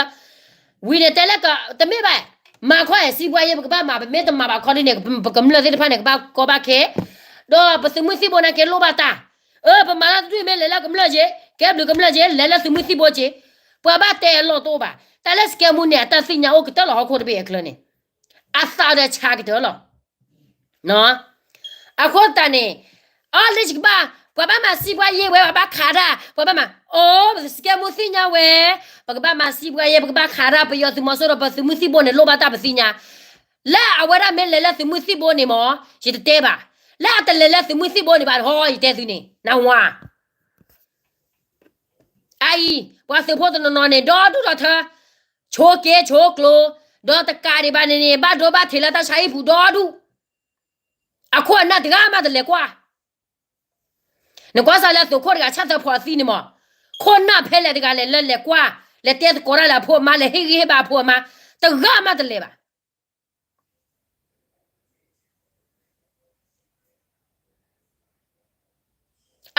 ဝံၤန့ၣ်တဲလၢက, တမ့ၢ်ဘၣ်, မၤခီအဲၣ်စံးပှၤယဲ ပကဘၣ်မၤ ပမ့ၢ်တမၤဘၣ်ခီဒုန့ၣ် ပကမျၢၢ်သ့ၣ်တဖၣ်န့ၣ် ကဘၣ်ကီဘၣ်ခဲ, ဒီးပသုးမုၢ်သံၣ်ဘိနာ်က့လိၣ်ဘၣ်တၢ်, အၢ ပမၤတၢ်တဒူၣ်မ့ၢ်လဲၤလၢကမျၢၢ်က့, ကဲဘျုးကမျၢၢ်က့ လဲၤလၢသုးမုၢ်သံၣ်ဘိက့, ပှၤဘၣ်တဲအလီၢ်တအိၣ်ဘၣ်, တၢ်လၢစကဲမူန့ၣ် အတၢ်သ့ၣ်ညါအိၣ်ကတၢၢ်လီၤဟီၣ်ခိၣ်တဘ့ၣ်အချၢန့ၣ်, အသးဒီးဆါကတၢၢ်လီၤ. အဃိသတးန့ၣ်, အီလၢယကဘၣ်, ပှၤဘၣ်မၤစံးပှၤယဲဝဲ ပှၤဘၣ်ခးတၢ်, ပှၤဘၣ်မၤ, အိ ပစကဲမူသ့ၣ်ညါဝဲ, ပကဘၣ်မၤစံးပှၤယဲ ပကဘၣ်ခးတၢ် ပယီၤသုးမီၤစိရိၤ ပသုးမုၢ်သံၣ်ဘိန့ၣ် လိၣ်ဘၣ်တၢ်ပသ့ၣ်ညါ, လၢအဝဲဒၣ်မ့ၢ်လဲၤလၢသုးမုၢ်သံၣ်ဘိန့ၣ်မး, ယတတဲဘၣ်, လၢအတလဲၤလၢသုးမုၢ်သံၣ်ဘိန့ၣ်ဘၣ်ဟီ ယတဲသုန့ၣ် နဝၤ အအံၤ, ပှၤသုးဖိတနီၤနီၤန့ၣ် ဒီဒူၣ်ဒီထၢ, ဆိးက့ဆိးကျိၤ, ဒီးတကးဒံးဘၣ်န့ၣ်န့ၣ် ဘၣ်ဒိဘၣ်ထံးလၢတၢ်ဆါဟံၣ်ပူၤဒီဒူၣ်, အခိၣ်အနၢ်တဂၤမးတလဲၤကွၢ်, နကွၢ်စၢ်လၢသုးခိၣ်တဂၤဆၣ်သၢဖီအသံန့ၣ်မး, ခိၣ်နၢ်ဖဲလဲၣ်တဂၤလဲၣ်လၢလဲၤကွၢ်, လဲၤတဲသကိးတၢ်လၢအဖိအမါ လဲၤဟ့ၣ်ဂံၢ်ဟ့ၣ်ဘါအဖိအမါ, တဂၤမးတလဲၤဘၣ်.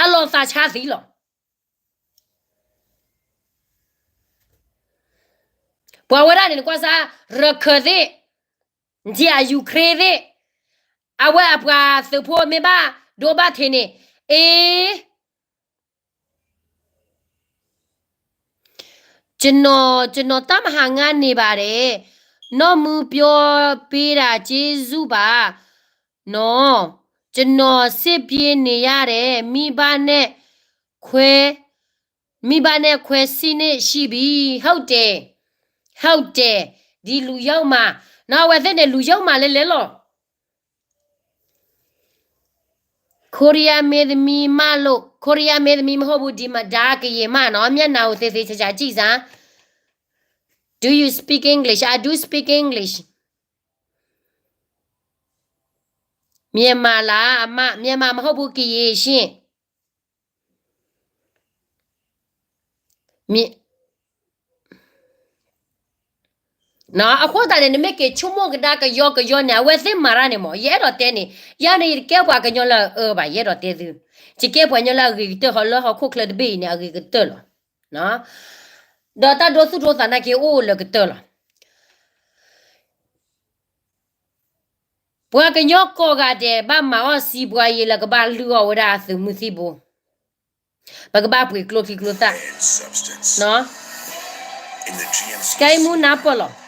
အလီၤသးဆါသံလီၤ. ပှၤဝဲဒၣ်န့ၣ် နကွၢ်စၢ်, ရခၢၣ်သ့ၣ်, နထံၣ်အယူၤခရ့သ့ၣ်, အဝဲအပှၤသုးဖိမ့ၢ်ဘၣ်ဒိဘၣ်ထံးန့ၣ်, အ့ ကျွန်တော်, ကျွန်တော် တတ်မဟာငါ နေပါတယ်. နီၢ်မူပြောပေးတာကျေးဇူးပါနော်. ကျွန်တော်စစ်ပြေးနေရတယ်. မိဘနဲ့ခွဲ, မိဘနဲ့ခွဲ ဆယ့်နှစ်ရှိပြီ. ဟုတ်တယ်, ဟုတ်တယ်, ဒီလူရောက်မှာ, နော် အဝဲသ့ၣ်န့ၣ် လူရောက်မှာလဲလဲလီၤ. ကိုရီးယားမင်းသမီးမလို့, ကိုရီးယားမင်းသမီးမဟုတ်ဘူး, ဒီမှာ ဒါကရင်မနော်, မျက်နှာကိုသေသေချာချာကြည့်စမ်း. Do you speak English? I do speak English. မြန်မာလား, အမ, မြန်မာမဟုတ်ဘူး, ကရင်ရှင့်. မ အဃိသတးန့ၣ် နမ့ၢ်က့ၤဆိကမိၣ်ကဒါကယီကယီန့ၣ် အဝဲသ့ၣ်မၤတၢ်န့ၣ်မး ယအဲၣ်ဒိးတဲန့ၣ် ယၤန့ၣ် ယတကဲပှၤကညီလၢအအၢဘၣ် ယအဲၣ်ဒိးတဲသု, ယကဲပှၤကညီလၢအဂ့ၤကတၢၢ် ဟီၣ်လၢဟီၣ်ခိၣ်ချၢတဘ့ၣ်အံၤန့ၣ် အဂ့ၤကတၢၢ်လီၤ. ဒီးတၢ်ဒိသူၣ်ဒိသးနာ်က့အိၣ်လၢကတၢၢ်လီၤ. ပှၤကညီကိးဂၤဒဲး ဘၣ်မၤအီၣ်စံးပှၤယံၤလၢကဘၣ်လုၢ်အီၣ်ဝဲဒၣ်အသုးမုၢ်သံၣ်ဘိ, ပကဘၣ်ပှ့ၤကျိချံကျိသၣ်, ကဲမူနၢ်ပၢၢ်လီၤ.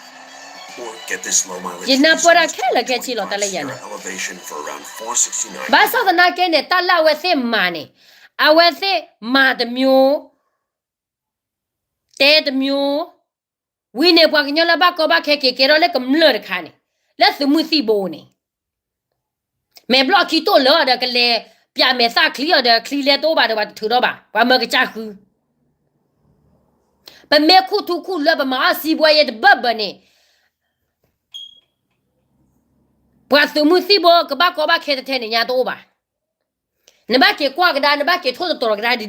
ယနၢ်ပၢၢ်တၢ်ခဲလၢာ်ခဲဆ့လီၤ တၢ်လၢယၤန့ၣ်, ဘၣ်ဆၣ်သနာ်က့န့ၣ် တၢ်လၢအဝဲသ့ၣ်မၤန့ၣ် အဝဲသ့ၣ်မၤတမျိုး တဲတမျိုး, ဝံၤန့ၣ် ပှၤကညီလၢဘၣ်ကီဘၣ်ခဲက့ၤကဲထီၣ်လၢကမျၢၢ်တခါန့ၣ်, လၢသုးမုၢ်သံၣ်ဘိန့ၣ်, မဲာ်ဘျီၣ်ခံတိၢ်လၢာ်ဒီး ကလဲၤပၠးမဲာ်သၣ်ချံအီၤဒီး ချံလဲတအိၣ်ဘၣ်ဒီး ပှၤတထုးထီၣ်ဘၣ် ပှၤမၢကစၢ်ဃု, ပမ့ၢ်ခူၣ်ထူခူၣ်လွဲ ပမၤအီၣ်စံးပှၤယံၤတဘၢၣ်ဘၢၣ်န့ၣ် ပှၤသုးမုၢ်သံၣ်ဘိကဘၣ်ကီဘၣ်ခဲတထဲန့ၣ်ညါတအိၣ်ဘၣ်. နဘၣ်က့ၤကွၢ်ကဒါ နဘၣ်က့ၤထိၣ်သတြီၤကဒါဒ်ဒ်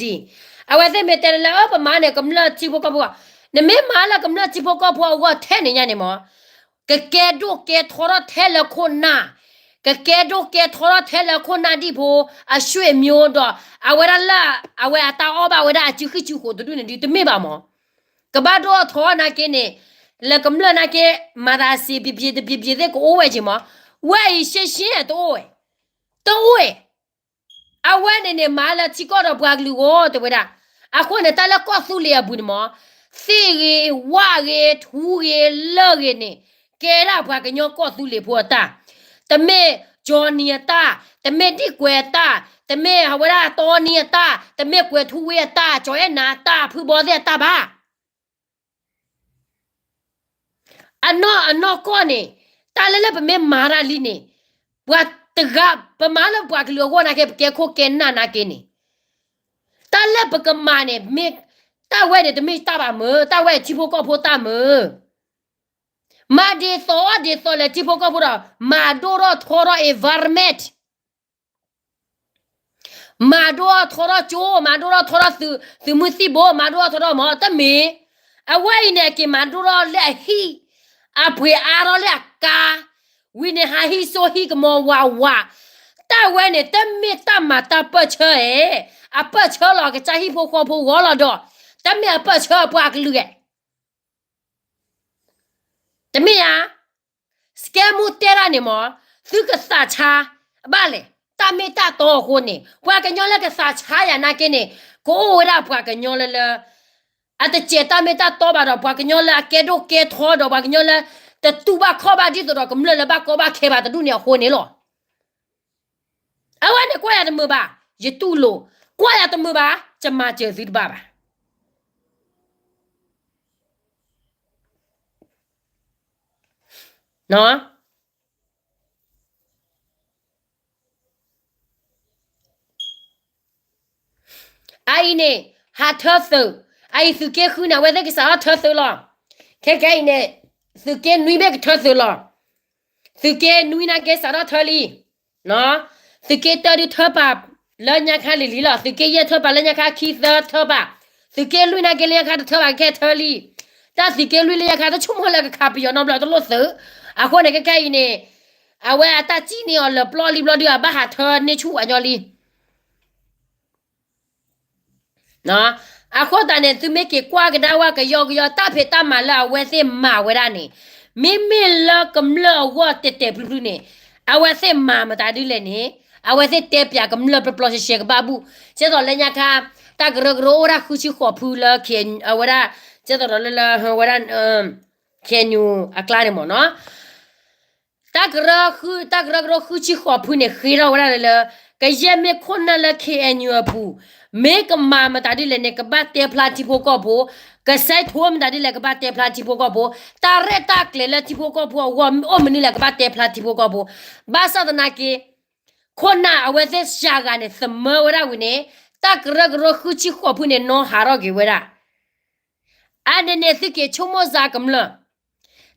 အံၤ, အဝဲသ့ၣ်မ့ၢ်တဲလၢ အၢ ပမၤန့ၣ် ကမျၢၢ်ထံဖိကီၢ်ဖိ, နမ့ၢ်မၤလၢကမျၢၢ်ထံဖိကီၢ်ဖိအဂီၢ်ထဲန့ၣ်ညါန့ၣ်မး, ကကဲဒိၣ်ကဲထီထီၣ်ထဲလၢခိၣ်နၢ်, ကကဲဒိၣ်ကဲထီထီၣ်ထဲလၢခိၣ်နၢ်ဒံၣ်ဖိ အဆွေမျိုးဒီး အဝဲဒၣ်လၢ အဝဲအတၢ်အီၣ်ဘၣ်ဝဲဒၣ်အစုဃံစုဃိးတဒူၣ်န့ၣ်ဒ်တမ့ၢ်ဘၣ်မး, ကဘၣ်ဒိၣ်ထီၣ်နာ်က့န့ၣ်, လၢကမျၢၢ်နာ်က့ မၤသးစံး ပျ့ပျ့တပျ့ပျ့သ့ၣ်ကအိၣ်ဝဲက့ၤမး, ဝဲအံၤရှဲရှဲတအိၣ်ဝဲ, တအိၣ်ဝဲ အဝဲန့ၣ်န့ၣ် မၤလၢထံကီၢ်ဒီးပှၤကလုာ်အဂီၢ်တဲဝဲဒၣ်, အဃိန့ၣ် တၢ်လၢကီၢ်သူလ့ၤအပူၤန့ၣ်မး, သ့ၣ်ဂ့ၤ ဝၣ်ဂ့ၤ ထူဂ့ၤ လၢၢ်ဂ့ၤန့ၣ် ကဲဒၣ်ပှၤကညီကီၢ်သူလ့ၤဖိအတၢ်, တမ့ၢ် Johnny အတၢ်, တမ့ၢ်ဒံၣ်ကွဲးအတၢ်, တမ့ၢ်အဝဲဒၣ်တီနံအတၢ်, တမ့ၢ်ကွဲးထူဝ့အတၢ်, ကၠီၤအဲၣ်နၤအတၢ်, ဖုဘီသ့ၣ်အတၢ်ဘၣ်. အနီၢ်အနီၢ်ကီၢ်န့ၣ်, တၢ်လၢလၢပမ့ၢ်မၤတၢ်လံန့ၣ်, ပှၤတဂၤ ပမၤလၢပှၤကလုာ်အဂီၢ်နာ်က့ ပကဲခိၣ်ကဲနၢ်နာ်က့န့ၣ်, တၢ်လၢပကမၤန့ၣ် မ့ၢ်တၢ်ဝဲန့ၣ် တမ့ၢ်တၢ်ဘၣ်မုာ်, တၢ်ဝဲထံဖိကီၢ်ဖိတၢ်မုာ်, မၤဒ်သိးအီၣ်ဒ်သိးလၢထံဖိကီၢ်ဖိဒီး မၤဒိၣ်ထီၣ်ထီထီၣ် environment မၤဒိၣ်ထီၣ်ထီထီၣ်ကၠိ, မၤဒိၣ်ထီၣ်ထီထီၣ်သုးမုၢ်သံၣ်ဘိ, မၤဒိၣ်ထီၣ်ထီထီၣ်မး တမ့ၢ်. အဝဲအံၤန့ၣ် အက့ၤမၤဒိၣ်ထီၣ်လၢအဟံၣ်, အပှ့ၤအါထီၣ်လၢအကါ, ဝံၤန့ၣ် ဟးဟံၣ်စိဟံၣ်ကမီၤဝးဝး, တၢ်ဝဲန့ၣ် တမ့ၢ်တၢ်မၤတၢ်ပၢၢ်ဆၢဧါ, အပၢၢ်ဆၢလီၤအကစၢ်ဟံၣ်ဖိဃီဖိဂီၢ်လီၤဒီး, တမ့ၢ်အပၢၢ်ဆၢအပှၤကလုာ်ဧါ. တမ့ၢ်ဧါ. စကဲမူတဲတၢ်န့ၣ်မး, သုကသးဆါ, ဘၣ်လဲၣ်, တၢ်မ့ၢ်တၢ်တီအဃိန့ၣ် ပှၤကညီလၢကသးဆါယၤနာ်က့န့ၣ်, ကအိၣ်ဝဲဒၣ်ပှၤကညီလၢလၢ အတစဲးတၢ်မ့ၢ်တၢ်တီဘၣ်ဒီး ပှၤကညီလၢအကဲဒိၣ်ကဲထီဒီး ပှၤကညီလၢတတူၢ်ဘၣ်ခီၣ်ဘၣ်ဒ်သိးဒီးကမျၢၢ်လၢဘၣ်ကီဘၣ်ခဲဘၣ်တဒူၣ်န့ၣ်အဃိန့ၣ်လီၤ. အဝဲန့ၣ်ကွၢ်ယၤတမုာ်ဘၣ်, ယတူၢ်လိာ်, ကွၢ်ယၤတမုာ်ဘၣ်, ယမၤစၢၤသုတဘၣ်ဘၣ်. အအံၤန့ၣ် ဟးထၢသုး, အအံၤသုးက့ဃုန့ၣ် အဝဲသ့ၣ်ကစးထီၣ်ထၢသုးလီၤ. ခဲကနံၣ်အံၤန့ၣ် သုးက့နွံဘ့ၣ်ကထၢသုးလီၤ. သုးက့နွံနာ်က့စးထီၣ်ထၢလံ. သုးက့တၢဒုးထၢပာ်လၢညါခါလံၤလံၤလီၤ. သုးက့ယဲၢ်ထၢပာ်လၢညါခါ, ခံသၢထၢပာ်, သုးက့လွံၢ်နာ်က့လၢညါခါတထၢဘၣ် ခဲထၢလံ. တၢ်သုးက့လွံၢ်လၢညါခါတဆိကမိၣ်လၢကခးပယီၤနီတဘျီတလိၣ်သုး. အဃိန့ၣ် ခဲကနံၣ်အံၤန့ၣ် အဝဲအတၢ်စံၣ်န့ၢ်အီၤလၢပျီလံဘျီဒုး အဘၣ်ဟးထၢန့ၢ်ဆူၣ်အညီလံ. အဃိသတးန့ၣ် သုမ့ၢ်က့ၤကွၢ်ကဒါဝဲကယီကယီ တၢ်ဖံးတၢ်မၤလၢအဝဲသ့ၣ်မၤဝဲဒၣ်န့ၣ်, မ့မ့ၢ်လၢကမျၢၢ်အဂီၢ်တဲာ်တဲာ်ဖျုးဖျုးန့ၣ်, အဝဲသ့ၣ်မၤမတၤဒ်လဲၣ်န့ၣ်, အဝဲသ့ၣ်တဲပၠးကမျၢၢ်ပျီပျီရှဲရှဲကဘၣ်ဘူၣ်, ကဲသိးလၢညါခါ တၢ်ကရၢကရိအိၣ်ဒၣ်ဃုဆံဃိးဖုလၢ အဝဲဒၣ်, ကဲသိးဒီးလၢလၢဝဲဒၣ် KNU အကျါန့ၣ်မ့ၢ်နီၤ တၢ်ကရၢ, တၢ်ကရၢကရိဃုဆံဃိးဖုန့ၣ် ဃ့ထီၣ်ဝဲဒၣ်လၢလၢ, ကယဲၢ်မ့ၢ်ခိၣ်နၢ်လၢ KNU အပူၤ, မ့ၢ်ကမၤမတၤဒ်လဲၣ်န့ၣ် ကဘၣ်တဲဖျါထံဖိကီၢ်ဖိ, ကစဲးထိမတၤဒ်လဲၣ် ကဘၣ်တဲဖျါထံဖိကီၢ်ဖိ, တၢ်ရဲၣ်တၢ်ကျဲၤလၢထံဖိကီၢ်ဖိအဂီၢ် အိၣ်မနုၤလဲၣ် ကဘၣ်တဲဖျါထံဖိကီၢ်ဖိ, ဘၣ်ဆၣ်သနာ်က့ ခိၣ်နၢ်အဝဲသ့ၣ်စှၤဂၤန့ၣ် သမၢဝဲဒၣ်ဝံၤန့ၣ်, တၢ်ကရၢကရိဃုဆံဃိးဖုန့ၣ် နီၢ်ဟးထီၣ်က့ၤဝဲဒၣ် အန့ၣ်န့ၣ် သုက့ၤဆိကမိၣ်စ့ၢ်ကမျၢၢ်,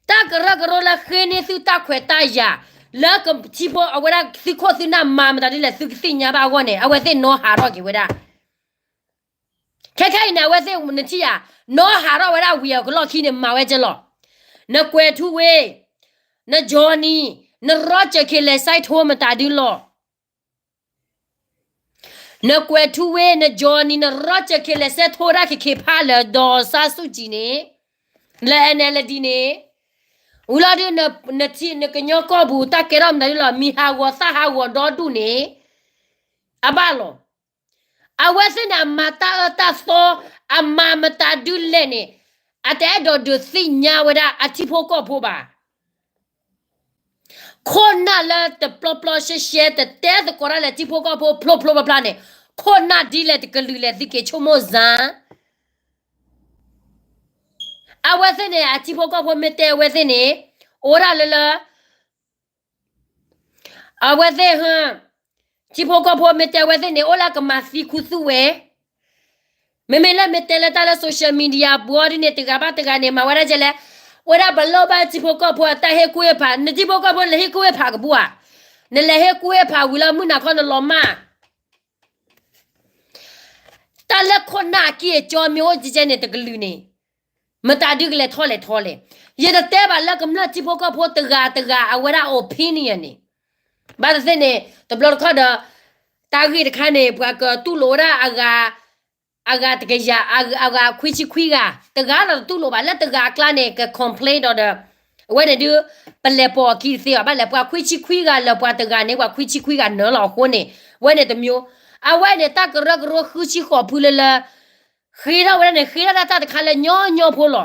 တၢ်ကရၢကရိလၢဃ့န့ၢ်သုတၢ်ခွဲးတၢ်ယာ်, လၢထံဖိအဝဲဒၣ်သုးခိၣ်သုးနၢ်မၤမတၤဒ်လဲၣ် သုကသ့ၣ်ညါဘၣ်အဂီၢ်န့ၣ် အဝဲသ့ၣ်နီၢ်ဟးထီၣ်က့ၤဝဲဒၣ်. ခဲခဲအံၤန့ၣ် အဝဲသ့ၣ်နထံၣ်ဧါ, နီၢ်ဟးထီၣ်ဝဲဒၣ်ဝံၤအကလီၢ်ခံန့ၣ် မၤဝဲကဲလီၤ. နကွဲးထူဝ့ န Johnny န Roger က့ၤလဲၤစဲးထိမတၤဒုလီၤ. နကွဲးထူဝ့ န Johnny န Roger က့ၤလဲၤစဲးထိဒၣ် ခ့ခ့ဖး လၢ ဒေါ်အောင်ဆန်းစုကြည် န့ၣ်, လၢ NLD န့ၣ်, ဝံၤလီၤဒုး နထံၣ်နကညီကီၢ်ပူၤ တၢ်ကဲထီၣ်မတၤဒုလီၤ, မံၤဟးဂီၤသၣ်ဟးဂီၤဒီဒူၣ်န့ၣ် အဘၣ်လီၤ. အဝဲသ့ၣ်န့ၣ် အမၤတၢ်အၢတၢ်သီ, အမၤမတၤဒုလဲၣ်န့ၣ်, အတအဲၣ်ဒိးဒုးသ့ၣ်ညါဝဲဒၣ်အထံဖိကီၢ်ဖိဘၣ်. ခိၣ်နၢ်လၢတပျီပျီရှဲရှဲ တတဲသကိးတၢ်လၢထံဖိကီၢ်ဖိဖျိဖျိဖျါဖျါန့ၣ်, ခိၣ်နၢ်ဒ်လဲၣ်တကလုာ်လဲၣ် သုက့ၤဆိကမိၣ်စၢ်. အဝဲသ့ၣ်န့ၣ် အထံဖိကီၢ်ဖိမ့ၢ်တဲအဝဲသ့ၣ်န့ၣ်, အိၣ်ဒၣ်လၢလၢ အဝဲသ့ၣ်, ထံဖိကီၢ်ဖိမ့ၢ်တဲအဝဲသ့ၣ်န့ၣ် အိၣ်လၢကမၤသံခူသူၣ်ဝဲ, မ့မ့ၢ်လၢမ့ၢ်တဲလၢတၢ်လၢ social media ပူၤအီၤဒ်န့ၣ် တဂၤဘၣ်တဂၤန့ၣ် မၤဝဲဒၣ်ကဲလဲၣ်, ဝဲဒၣ်ပလီၢ်ဘၣ်ထံဖိကီၢ်ဖိအတၢ်ဟ့ၣ်ကူၣ်ဟ့ၣ်ဖး, နထံဖိကီၢ်ဖိနဟ့ၣ်ကူၣ်ဟ့ၣ်ဖးကဘူၣ်ဧါ, နလဲၤဟ့ၣ်ကူၣ်ဟ့ၣ်ဖးဝံၤလၢမုၢ်နၤခီနလီၤမၢ် တၢ်လၢခိၣ်နၢ်အကံၢ်အကီမ့ၢ်အိၣ်ကဲကဲန့ၣ် တကလုာ်န့ၣ်, မတၤဒုကလဲၤထီၣ်လဲၤထီလဲၣ်. ယတတဲဘၣ်လၢကမျၢၢ်ထံဖိကီၢ်ဖိတဂၤတဂၤအဝဲဒၣ် opinion န့ၣ်, ဘၣ်သ့ၣ်သ့ၣ်န့ၣ် တဘျီတခီၣ်ဒီး တၢ်ဂ့ၢ်တခါန့ၣ် ပှၤကတူၢ်လိာ်ဝဲဒၣ်အဂၤ, အဂၤတကယၤ, အဂၤခွံဆံခွံဂၤ, တဂၤဒီးတတူၢ်လိာ်ဘၣ် လၢတဂၤအကျါန့ၣ် က complain ဒီးဒီး အဝဲန့ၣ်ဒုး ပလဲၤပိာ်အခံတသ့ဘၣ်, ဘၣ်လဲၤပှၤခွံဆံခွံဂၤလၢပှၤတဂၤန့ၣ် ပှၤခွံဆံခွံဂၤနၢလီၤအဃိန့ၣ်, အဝဲန့ၣ်တမျိုး, အဝဲန့ၣ် တၢ်ကရၢကရိဃုဆံဃိးဖုလၢလၢ ဃ့ထီၣ်ဝဲဒၣ်န့ၣ် ဃ့ထီၣ်ဒၣ်တၢ်တခါလၢညီညီဖိလီၤ.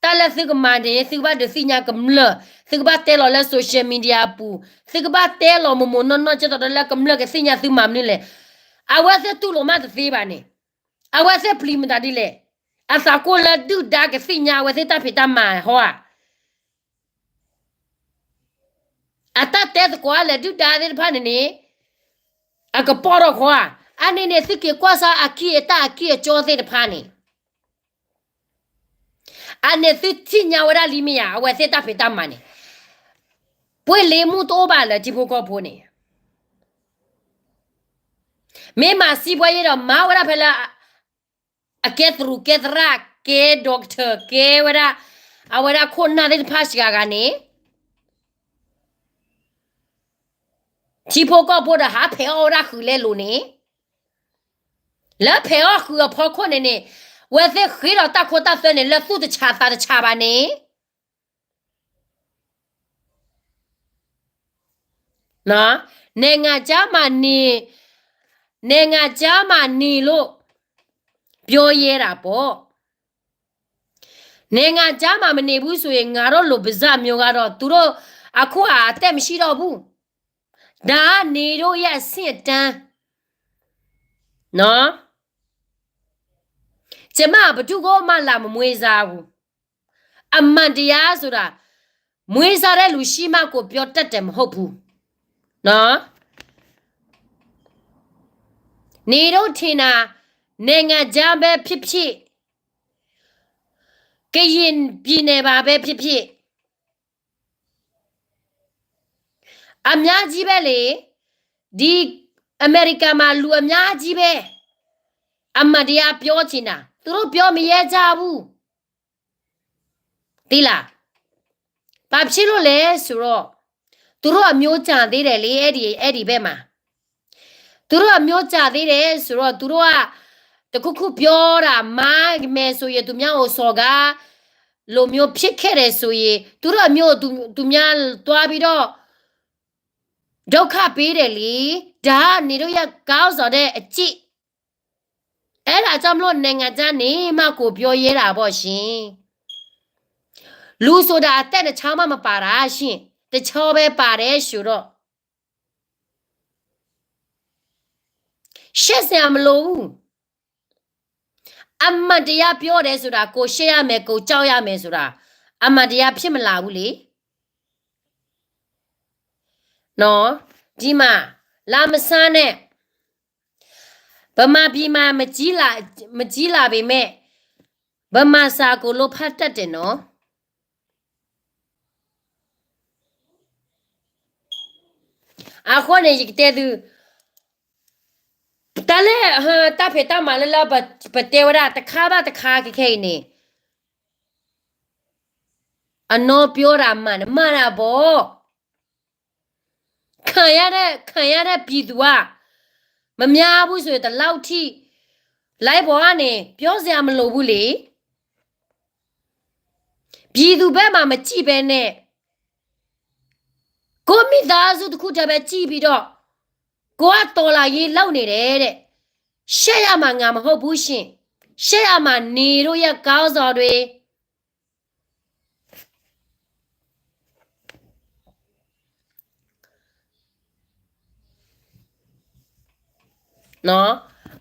တၢ်လၢသုကမၤန့ၣ် သုကဘၣ်ဒုးသ့ၣ်ညါကမျၢၢ်, သုကဘၣ်တဲလီၤလၢ social media အပူၤ, သုကဘၣ်တဲလီၤမိၢ်မိၢ်နီၢ်နီၢ် ကဲသိးဒီးလၢကမျၢၢ်ကသ့ၣ်ညါသုမၤမနုၤလဲၣ်. အဝဲသ့ၣ်တူၢ်လိာ်မးတသ့ဘၣ်န့ၣ်, အဝဲသ့ၣ်ပျံၤမတၤဒ်လဲၣ်, အသးကိၢ်လၢဒုၣ်ဒါကသ့ၣ်ညါအဝဲသ့ၣ်တၢ်ဖံးတၢ်မၤဟီဧါ. အတၢ်တဲသကိးအလဲၤဒုၣ်ဒါသ့ၣ်တဖၣ်န့ၣ်န့ၣ်, အကပီၢ်ထီၣ်ခီဧါ. အန့ၣ်န့ၣ် သုက့ၤကွၢ်စၢ်အကံၢ်အကီသ့ၣ်တဖၣ်န့ၣ်, အန့ၣ်သုထံၣ်ညါဝဲဒၣ်လံမ့ၢ်ဧါ, အဝဲသ့ၣ်တၢ်ဖံးတၢ်မၤန့ၣ်, ပှ့ၤလ့မူတအိၣ်ဘၣ်လၢထံဖိကီၢ်ဖိန့ၣ်, မ့ၢ်မၤစံးပှၤယဲဒီး မၤဝဲဒၣ်ဖဲလၢ အကဲသရူးကဲသရၣ် ကဲ doctor ကဲဝဲဒၣ်, အဝဲဒၣ်ခိၣ်နၢ်သ့ၣ်တဖၣ်စှၤဂၤန့ၣ်, ထံဖိကီၢ်ဖိဒီးဟးဖဲးအီၣ်ဝဲဒၣ်ဃုာ်လဲလိာ်န့ၣ်, လၢဖဲးအီၣ်ဃုာ်အဖီခိၣ်န့ၣ်န့ၣ်, ဝဲသ့ၣ်ဃ့ဒီးတၢ်ခိတၢ်သွဲန့ၣ် လၢသူၣ်တဆးသးတဆးဘၣ်န့ၣ် နိုင်ငံခြားမှာနေ, နိုင်ငံခြားမှာနေလို့ ပြောရဲတာပေါ့. နိုင်ငံခြားမှာမနေဘူးဆိုရင် ငါတို့လို ပါးစပ်မျိုးကတော့ သူတို့အခုဟာအသက်မရှိတော့ဘူး. ဒါက နေတို့ရဲ့အဆင့်အတန်းနော်. ကျမ ဘယ်သူ့ကိုမှ လာမမွေးစားဘူး. အမှန်တရားဆိုတာ မွေးစားတဲ့လူရှိမှကို ပြောတတ်တယ် မဟုတ်ဘူးနော်. နေတို့ထင်တာ နိုင်ငံခြားပဲဖြစ်ဖြစ် ကရင်ပြည်နယ်မှာပဲဖြစ်ဖြစ် အများကြီးပဲလေ. ဒီအမေရိကန်မှာ လူအများကြီးပဲ အမှန်တရားပြောချင်တာ သူတို့ပြောမရဲကြဘူး. သိလား. ဘာဖြစ်လို့လဲဆိုတော့ သူတို့အမျိုးကျန်သေးတယ်လေ အဲ့ဒီ, အဲ့ဒီဘက်မှာ သူတို့အမျိုးကျန်သေးတယ်ဆိုတော့ သူတို့က တစ်ခုခုပြောတာ မှားမယ်ဆိုရင် သူများကို စော်ကားလိုမျိုးဖြစ်ခဲ့တယ်ဆိုရင် သူတို့အမျိုးကို သူ, သူများသွားပြီးတော့ ဒုက္ခပေးတယ်လေ. ဒါက နေတို့ရဲ့ ခေါင်းဆောင်တဲ့အကျင့်. အဲ့ဒါကြောင့်မလို့ နိုင်ငံခြားနေမှကို ပြောရဲတာပေါ့ရှင်. လူဆိုတာ အသက်နှစ်ချောင်းမှ မပါတာရှင်. တစ်ချောင်းပဲပါတယ်ဆိုတော့ ရှက်စရာမလိုဘူး. အမှန်တရားပြောတယ်ဆိုတာ ကိုရှက်ရမယ် ကိုကြောက်ရမယ်ဆိုတာ အမှန်တရားဖြစ်မလာဘူးလေနော်. ဒီမှာ လာမဆန်းနဲ့ ဗမာပြည်မှာ မကြီးလာ, မကြီးလာပေမဲ့ ဗမာစာကို လိုဖတ်တတ်တယ်နော်. အဃိန့ၣ် ယကတဲသု, တၢ်လၢ တၢ်ဖံးတၢ်မၤလၢလၢ ပတဲဝဲဒၣ် တခါဘၣ်တခါခဲခဲအံၤန့ၣ်, အနီၢ်ပျီတၢ်မၤန့ၣ် မၤတၢ်ဘီၣ်, ခံရတဲ့ ခံရတဲ့ပြည်သူက မများဘူးဆိုရင် ဒီလောက်ထိ လိုင်းပေါ်ကနေ ပြောစရာမလိုဘူးလေ. ပြည်သူဘက်မှာ မကြည့်ဘဲနဲ့ ကိုယ့်မိသားစုတစ်ခုတည်းပဲ ကြည့်ပြီးတော့ ကိုယ်ကတော်လှန်ရေးလုပ်နေတယ်တဲ့. ရှက်ရမှာ ငါမဟုတ်ဘူးရှင်. ရှက်ရမှာ နေတို့ရဲ့ခေါင်းဆောင်တွေ နော်,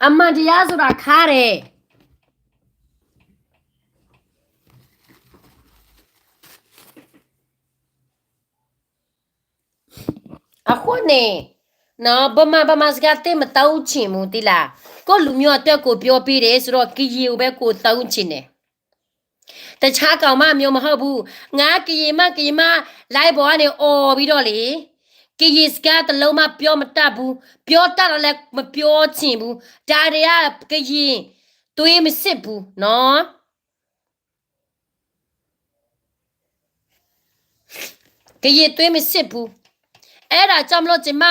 အမှန်တရားဆိုတာ ခါတယ်. အဃိန့ၣ် ဗမာ ဗမာစကား သိပ်မသုံးချင်ဘူး သိလား. ကိုယ့်လူမျိုးအတွက်ကို ပြောပေးတယ်ဆိုတော့ ကရင်ကိုပဲ ကိုယ်သုံးချင်တယ်. တခြားကောင်မှမျိုးမဟုတ်ဘူး. ငါကရင်မ ကရင်မ live ပေါ်ကနေ အော်ပြီးတော့လေ, ကရင်စကားတစ်လုံးမှ ပြောမတတ်ဘူး. ပြောတတ်တာလည်း မပြောချင်ဘူး. ဒါတွေက ကရင်သွေးမစစ်ဘူးနော်. ကရင်သွေးမစစ်ဘူး. အဲ့ဒါကြောင့်မလို့ ကျွန်မ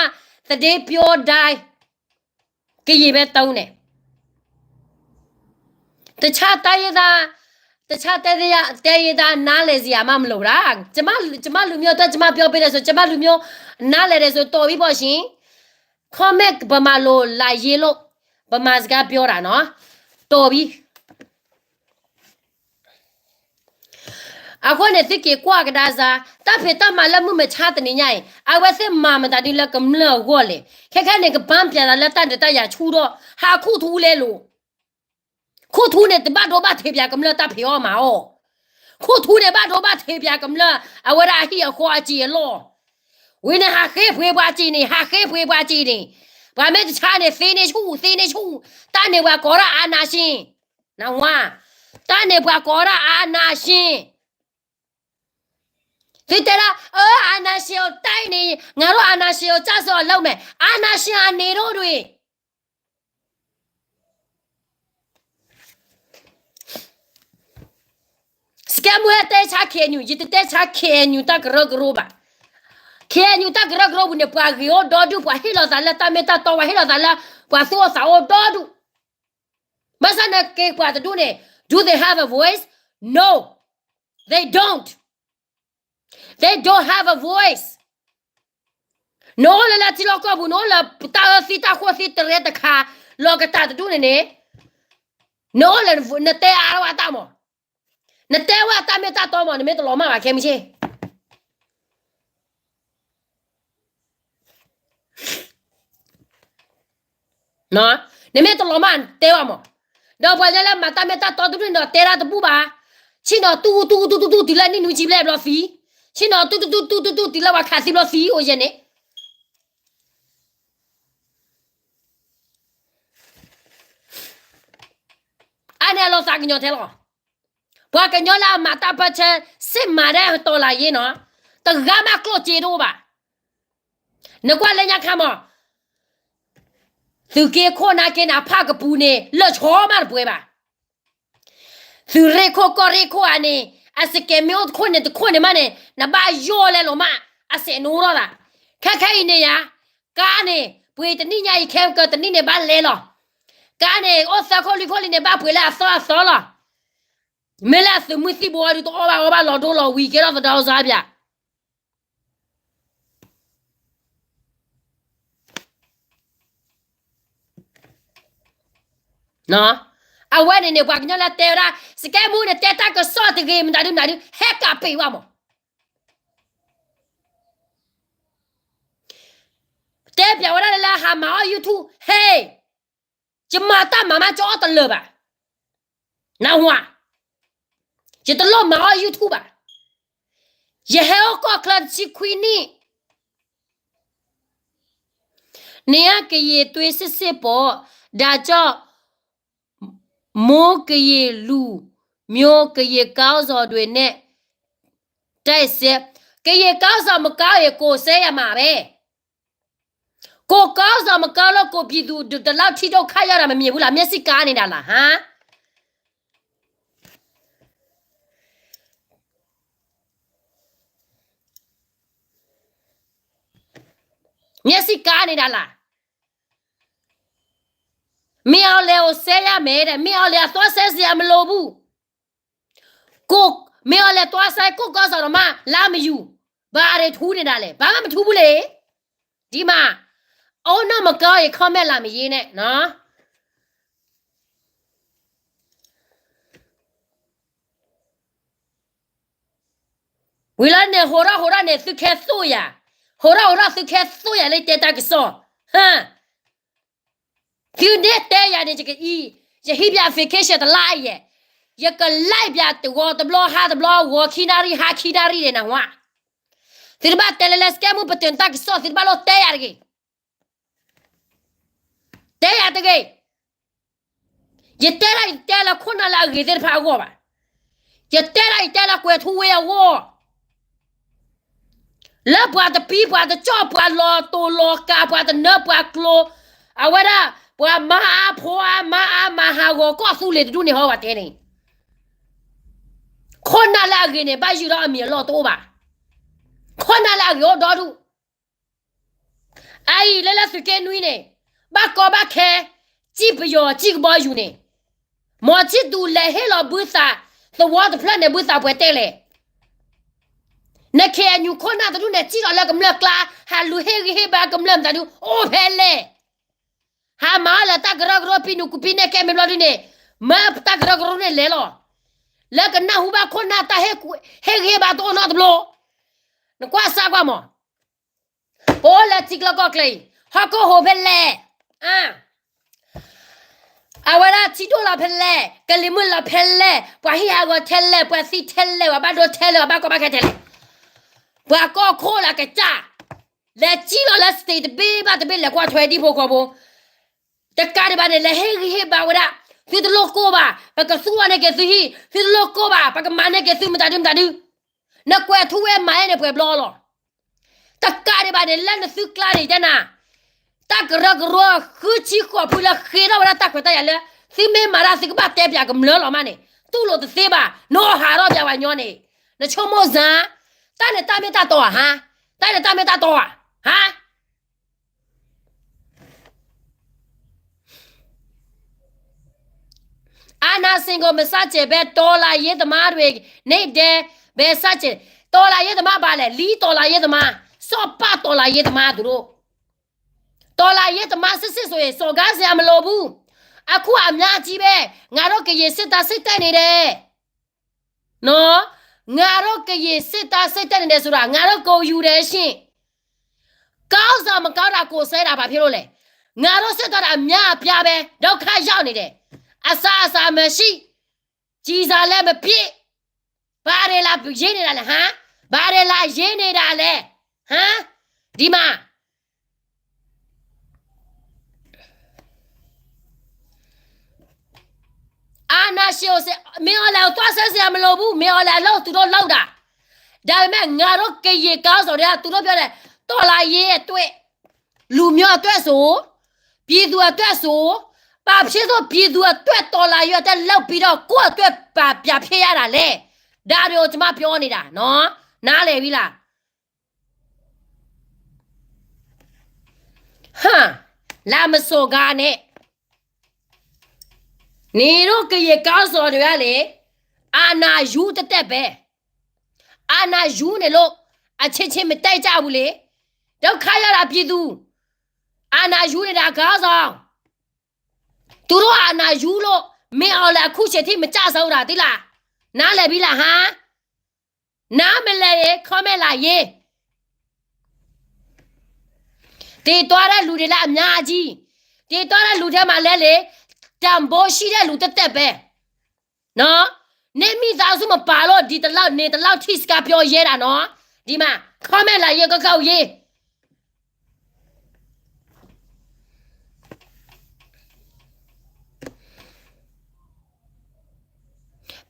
သတင်းပြောတိုင်း ကရင်ပဲသုံးတယ်. တခြားတိုင်းရင်းသား တခြားတိုင်းရင်းသား တိုင်းရင်းသား နားလည်စရာမှ မလိုဘူးလား. ကျွန်မ ကျွန်မလူမျိုးအတွက် ကျွန်မပြောပေးတယ်ဆို ကျွန်မလူမျိုး နားလည်တယ်ဆို တော်ပြီပေါ့ရှင်. Comment ဗမာလို လာရေးလို့ ဗမာစကားပြောတာနော်. တော်ပြီ. အဃိန့ၣ် သုက့ၤကွၢ်ကဒါစါ တၢ်ဖံးတၢ်မၤလၢမုၢ်မဆါတနံၤညါအံၤ အဝဲသ့ၣ်မၤမတၤဒ်လၢ ကမျၢၢ်အဂီၢ်လဲၣ်. ခဲခဲန့ၣ် ကပန်းပြန်တာလၢ တၢ်ဒုးတၢ်ယၤဆူၣ်ထီၣ် ဟးခိၣ်ထူလဲလိာ်. ခိၣ်ထူန့ၣ် တဘၣ်ဒိဘၣ်ထံးပၠး ကမျၢၢ်တၢ်ဖံးအီၣ်မၤအီၣ်. ခိၣ်ထူန့ၣ် ဘၣ်ဒိဘၣ်ထံးပၠး ကမျၢၢ် အဝဲဒၣ်အဟံၣ်အဃီအစံာ်အလီၢ်. ဝံၤန့ၣ် ဟးဃ့ပှ့ၤပှၤစံာ်န့ၣ် ဟးဃ့ပှ့ၤပှၤစံာ်န့ၣ် ပှၤမ့ၢ်တဆါန့ၣ် သ့န့ၢ်ဆူၣ် သ့န့ၢ်ဆူၣ်. တၢ်န့ၣ် ပှၤကိးဒၣ် အာဏာရှင်. နဝါ, တၢ်န့ၣ် ပှၤကိးဒၣ် အာဏာရှင်. သုတဲဒၣ် အာဏာရှင်ကို တိုက်နေ, ငါတို့ အာဏာရှင်ကို ကျဆုံးအောင် လုပ်မယ်. အာဏာရှင်က နေတို့တွေ စကဲမူဟဲတဲဆါ KNU, ယတတဲဆါ KNU တၢ်ကရၢကရိဘၣ်. KNU တၢ်ကရၢကရိပူၤန့ၣ် ပှၤဂ့ၤအိၣ်ဒီဒူၣ်, ပှၤဟ့ၣ်လီၤသးလၢတၢ်မ့ၢ်တၢ်တီ, ပှၤဟ့ၣ်လီၤသးလၢ ပှၤသူၣ်အိၣ်သးအိၣ်ဒီဒူၣ်. ဘၣ်ဆၣ်န့ၣ်က့ၤပှၤတဒူၣ်န့ၣ် do they have a voice? No, they don't. They don't have a voice. နအိၣ်လၢလၢထံလီၢ်ကီၢ်ပူၤ, နအိၣ်လၢတၢ်အၢသံတၢ်ဃိသံတရဲတခါ, လီၤကတၢၢ်တဒူၣ်န့ၣ်န့ၣ်, နအိၣ်လၢနတဲအါဝဲတၢ်မး, နတဲဝဲတၢ်မ့ၢ်တၢ်တီမး, နမ့ၢ်တလီၤမၢ်ဘၣ် ခဲမုၢ်ဆ့ၣ် နမ့ၢ်တလီၤမၢ်တဲဘၣ်မး, ဒီးပှၤလၢလၢမၤတၢ်မ့ၢ်တၢ်တီတဒူၣ်န့ၣ်ဒီး တဲဒၣ်တဘူၣ်ဘၣ်. ဆ့ၣ်နီၤတူၢ်တူၢ်တူၢ်တူၢ် တုၤလၢနံၣ်နွံဆံဘျဲၣ်ဘျီသံ, ဆ့ၣ်နီၤတူၢ်တူၢ်တူၢ်တူၢ်တူၢ် တုၤလၢပှၤခးသံဘျီသံ အိၣ်ယဲန့ၣ် အါန့ၢ်အလီၤသးကညီၤထဲလီၤ. ပှၤကညီလၢအမၤတၢ်ပၢၢ်ဆၢ စစ်မှန်တဲ့ တော်လှန်ရေးနီၤ, တဂၤမးကျိၣ်စ့တအိၣ်ဘၣ်. နကွၢ်လၢညါခါမး, သုးက့ခိၣ်နၢ်က့ၤနၤဖးကပူၤန့ၣ် လၢဆီမးတပှဲၤဘၣ်. သုးရ့ၣ်ခိၣ်ကီၢ်ရ့ၣ်ခိၣ်ဧါန့ၣ် အစကဲးမ့ၢ်အိၣ်တခိၣ်န့ၣ်တခိၣ်န့ၣ်မးန့ၣ် နဘၣ်ယီၢ်လဲလိာ်မး, အစဲးနအိၣ်ထီၣ်သး. ခဲခဲအံၤန့ၣ်ယါ, ကါန့ၣ် ပှ့ၤတနံၣ်ညါအံၤ ခဲကတနံၣ်န့ၣ်ဘၣ်လဲလီၤ. ကါန့ၣ် အိၣ်သၢခိၣ်လွံၢ်ခိၣ်လံန့ၣ် ဘၣ်ပှ့ၤလၢအသီအသီလီၤ. မ့ၢ်လၢအသုးမုၢ်သံၣ်ဘိအီၤဒုး တအီၣ်ဘၣ်အီဘၣ်လီၤဒိလီၤဝံၤ ကဲထီၣ်သဒီစါပၠး အဝဲန့ၣ်န့ၣ် ပှၤကညီလၢတဲဝဲဒၣ် စကဲမူန့ၣ် တဲတၢ်ကစီၣ်တဂ့ၤ မတၤဒုမတၤဒု ဟဲကးပ့ၤဘၣ်မး. တဲပၠးဝဲဒၣ်လၢ ဟးမၤအီၣ် YouTube ဟဲ, ယမၤတၢ်မၤမး ကအီၣ်တလၢာ်ဘၣ်. နဝါ, ယတလိၣ်မၤအီၣ် YouTube ဘၣ်. ယဟဲအိၣ်ကီၢ်ချၢတဆံခွံနံၣ် နေကရင်သွေးစစ်စစ်ပေါ့, ဒါကြောင့် မိုးကရင်လူမျိုး ကရင်ခေါင်းဆောင်တွေနဲ့ တိုက်ပွဲ, ကရင်ခေါင်းဆောင်မကောင်းရင် ကိုယ်စဲရမှာပဲ. ကိုယ်ခေါင်းဆောင်မကောင်းလို့ ကိုယ်ပြည်သူဒီလောက်ထိဒုက္ခရောက်တာ မမြင်ဘူးလား? မျက်စိကန်းနေတာလား ဟမ်? မျက်စိကါနေတာလား? မင်းအောင်လှိုင်ကို ဆဲရမယ်တဲ့, မင်းအောင်လှိုင်က သွားဆဲစရာမလိုဘူး. ကို, မင်းအောင်လှိုင် သွားဆဲ, ကိုယ့်ခေါင်းဆောင်တောင်မှ လာမယူ, ဘာတွေထူနေတာလဲ? ဘာမှမထူဘူးလေ. ဒီမှာ, အိုး နောက်မကောင်းရင် comment လာမရေးနဲ့နော်. ဝံၤလီၤန့ၣ် ဟိးထီၣ်ဟိးထီၣ်န့ၣ် သုခဲသိၣ်ယၤ, ဟိးထီၣ်ဟိးထီၣ် သုခဲသိၣ်ယၤလၢတဲတၢ်ကစီၣ်, ဟါ. သုန့ၣ်တဲယၤန့ၣ် ယကအံၤ, ယဟံးပၠး vacation တလါအံၤ, ယက live ပၠးတဂီၤတဘျီ ဟါတဘျီ ဂီၤခံနၣ်ရံၣ် ဟါခံနၣ်ရံၣ်န့ၣ်နဝါ. သုတဘၣ်တဲလၢလဲၤ စကဲမူ ပတုာ်တၢ်ကစီၣ် သုတဘၣ်လိၣ်တဲယၤတဂ့ၤ. တဲယၤတဂ့ၤ. ယတဲဒၣ်ယတဲလၢခိၣ်နၢ်လၢအဂ့ၤသ့ၣ်တဖၣ်အဂီၢ်ဘၣ်. ယတဲဒၣ်ယတဲလၢကွဲၤထူဝ့အဂီၢ်, လၢပှၤတပံၤပှၤတကၠီၣ် ပှၤလီၤတိာ်လီၤကး ပှၤတနၢပှၤကျိၤ, အဝဲဒၣ် ပှၤမါအါဖိအါမါအါမၤဟးဂီၤကီၢ်သူလ့ၤတဒူၣ်န့ၣ် ဟီဝဲတဲန့ၣ်, ခိၣ်နၢ်လၢအဂ့ၤန့ၣ် ဘၣ်ယုၢ်ဒီးအမံၤအလီၢ်တအိၣ်ဘၣ်. ခိၣ်နၢ်လၢအဂ့ၤအိၣ်ဒီဒူၣ်. အအံၤလၢလၢသုးက့နွံန့ၣ်, ဘၣ်ကီဘၣ်ခဲ, စံၣ်ပယီၤစံၣ်ကဘီယူၤန့ၣ်, မီၤဆံၣ်သူးလဲၤဟ့ၣ်လီၤဘုသး, သဝီတဖျၢၣ်န့ၣ် ဘုသးပှဲၤတဲလဲၣ်. နခ့ၣ်အညူခိၣ်နၢ်တဒူၣ်န့ၣ် စံၣ်လီၤလၢကမျၢၢ်ကျါ, ဟးလူၤဟ့ၣ်ဂံၢ်ဟ့ၣ်ဘါကမျၢၢ်မတၤဒု အိၣ်ဖဲလဲၣ်. ဟးမၤအီၣ်လၢတၢ်ကရၢကရိပံနူၤကူပံနဲၣ်ကဲမ့ၢ်ဘျီဒုန့ၣ်, မၢတၢ်ကရၢကရိန့ၣ်လဲၤလီၤ. လၢကနၢ်ဟူဘၣ်ခိၣ်နၢ်တၢ်ဟ့ၣ်ဂံၢ်ဟ့ၣ်ဘါတအိၣ်နီတဘျီ, နကွၢ်စၢ်ကွၢ်မး. ပအိၣ်လၢထံကျိကီၢ်ချၢအံၤ, ဟီၣ်ခိၣ်ဟိးဖဲလဲၣ်, အဝဲဒၣ်ထံဒိၣ်လီၤဖဲလဲၣ်, ကလံၤမုၢ်လီၤဖဲလဲၣ်, ပှၤဟံၣ်ဟးဂီၤထဲလဲၣ်, ပှၤသံထဲလဲၣ်, ပှၤဘၣ်ဒိထဲလဲၣ်, ပှၤဘၣ်ကီဘၣ်ခဲထဲလဲၣ်, ပှၤကီၢ်ခိၣ်လၢကစၢ်, လဲၤစံၣ်လီၤလၢ state တဘ့ၣ်ဘၣ်တဘ့ၣ် လဲၤကွၢ်ထွဲဒံဖိဃီဖိ တကးဒံးဘၣ်န့ၣ် လဲၤဟ့ၣ်ဂံၢ်ဟ့ၣ်ဘါဝဲဒၣ်, သုတလိၣ်ကိၢ်ဘၣ်, ပကသူၣ်ထီၣ်န့ၢ်က့ၤသုဟံၣ်, သုတလိၣ်ကိၢ်ဘၣ်, ပကမၤန့ၢ်က့ၤသုမတၤဒုမတၤဒု, နကွဲၤထူဝ့မၤန့ၢ်န့ၣ်ပှဲၤဘျီလီၤ. တကးဒံးဘၣ်န့ၣ် လၢနသုကျါန့ၣ်ယတဲနၤ, တၢ်ကရၢကရိဃုဆံဃိးဖုလၢဃ့ထီၣ်ဝဲဒၣ်တၢ်ခွဲးတၢ်ယာ်လၢ သုမ့ၢ်မၤတၢ်သုကဘၣ်တဲပၠးကမျၢၢ်လီၤမးန့ၣ်, တူၢ်လိာ်တသ့ဘၣ်, နဟးထီၣ်ပၠးဝဲညီန့ၣ်, နဆိကမိၣ်စၢ်, တၢ်န့ၣ်တၢ်မ့ၢ်တၢ်တီဧါ, ဟါ, တၢ်န့ၣ်တၢ်မ့ၢ်တၢ်တီဧါ, ဟါ အာဏာရှင်ကို မဆန့်ကျင်ဘဲ တော်လှန်ရေးသမားတွေနဲ့ ဘယ်ဆန့်ကျင်, တော်လှန်ရေးသမား ဘာလဲ, လီ တော်လှန်ရေးသမား, စီၤပၤ တော်လှန်ရေးသမား သူတို့, တော်လှန်ရေးသမားစစ်စစ်ဆိုရင် စော်ကားစရာမလိုဘူး, အခုအများကြီးပဲ, ငါတို့ကရင်စစ်သားစိတ်တက်နေတယ်. နော်, ငါတို့ကရင်စစ်သားစိတ်တက်နေတယ်ဆိုတာ ငါတို့ကိုယ်ယူတယ်ရှင်. ခေါင်းဆောင်မကောင်းတာ ကိုယ်ဆဲတာ ဘာဖြစ်လို့လဲ. ငါတို့စစ်သားတွေအများအပြားပဲ ဒုက္ခရောက်နေတယ်. အစားအစာမရှိ, ကျည်ဆံလည်းမပြည့်, ဘာတွေလာရေးနေတာလဲ, ဟမ်, ဘာတွေလာရေးနေတာလဲ, ဟမ်, ဒီမှာ အာဏာရှင်ကို မင်းအောင်လှိုင်ကို သွားဆဲစရာမလိုဘူး, မင်းအောင်လှိုင်အလုပ်သူတို့လုပ်တာ, ဒါပေမဲ့ ငါတို့ကရင်ခေါင်းဆောင်တွေက သူတို့ပြောတယ်, တော်လှန်ရေးအတွက်, လူမျိုးအတွက်ဆို, ပြည်သူအတွက်ဆို, ဘာဖြစ်လို့ ပြည်သူအတွက် တော်လှန်ရေးအတွက် လုပ်ပြီးတော့ ကိုယ့်အတွက် ဘာပြန်ဖြစ်ရတာလဲ, ဒါတွေကို ကျွန်မပြောနေတာနော်, နားလည်ပြီလား. ဟမ်, လာမစော်ကားနဲ့. နင်တို့ကရင်ခေါင်းဆောင်တွေကလေ, အာဏာယူတတ်ပဲ, အာဏာယူနေလို့ အချင်းချင်းမတိုက်ကြဘူးလေ, ဒုက္ခရောက်တာ ပြည်သူ, အာဏာယူနေတာ ခေါင်းဆောင်, သူတို့အာဏာယူလို့ မင်းအောင်လှိုင် အခုချိန်ထိ မကျဆုံးတာ သိလား, နားလည်ပြီလား, ဟမ်. နားမလည်ရင် comment လာရေး. သေသွားတဲ့လူတွေလည်း အများကြီး, သေသွားတဲ့လူထဲမှာလည်းလေ, တန်ဖိုးရှိတဲ့လူသက်သက်ပဲနော်, နင့်မိသားစုမပါလို့ ဒီတလောက် နေတလောက်ထိ စကားပြောရဲတာနော်, ဒီမှာ comment လာရေး ကောက်ကောက်ရေး.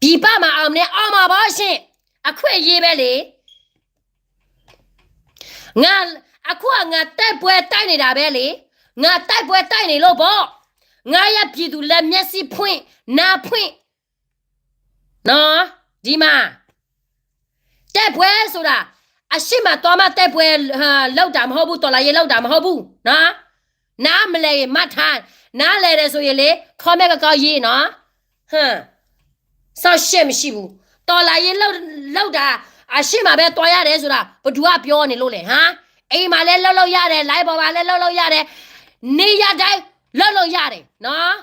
ပြည်ပမှာ အောင်မြင်အောင်မှာပေါ့ရှင်, အခွင့်အရေးပဲလေ. ငါ, အခုက ငါတိုက်ပွဲတိုက်နေတာပဲလေ, ငါတိုက်ပွဲတိုက်နေလို့ပေါ့, ငါရဲ့ပြည်သူလည်း မျက်စိဖွင့်, နားဖွင့်နော်, ဒီမှာ, တိုက်ပွဲဆိုတာ, အရှေ့မှာသွားမှ တိုက်ပွဲလုပ်တာမဟုတ်ဘူး, တော်လှန်ရေးလုပ်တာမဟုတ်ဘူးနော်. နားမလည်ရင် မှတ်ထား, နားလည်တယ်ဆိုရင်လေ comment ကကောက်ရေးနော်. ဟမ်, စောင့်ရှက်မရှိဘူး. တော်လှန်ရေးလုပ်တာ အရှေ့မှာပဲသွားရတယ်ဆိုတာ ဘယ်သူကပြောနေလို့လဲဟမ်. အိမ်မှာလည်းလုပ်လို့ရတယ်, လိုင်းပေါ်မှာလည်းလုပ်လို့ရတယ်, နေရာတိုင်းလုပ်လို့ရတယ်နော်.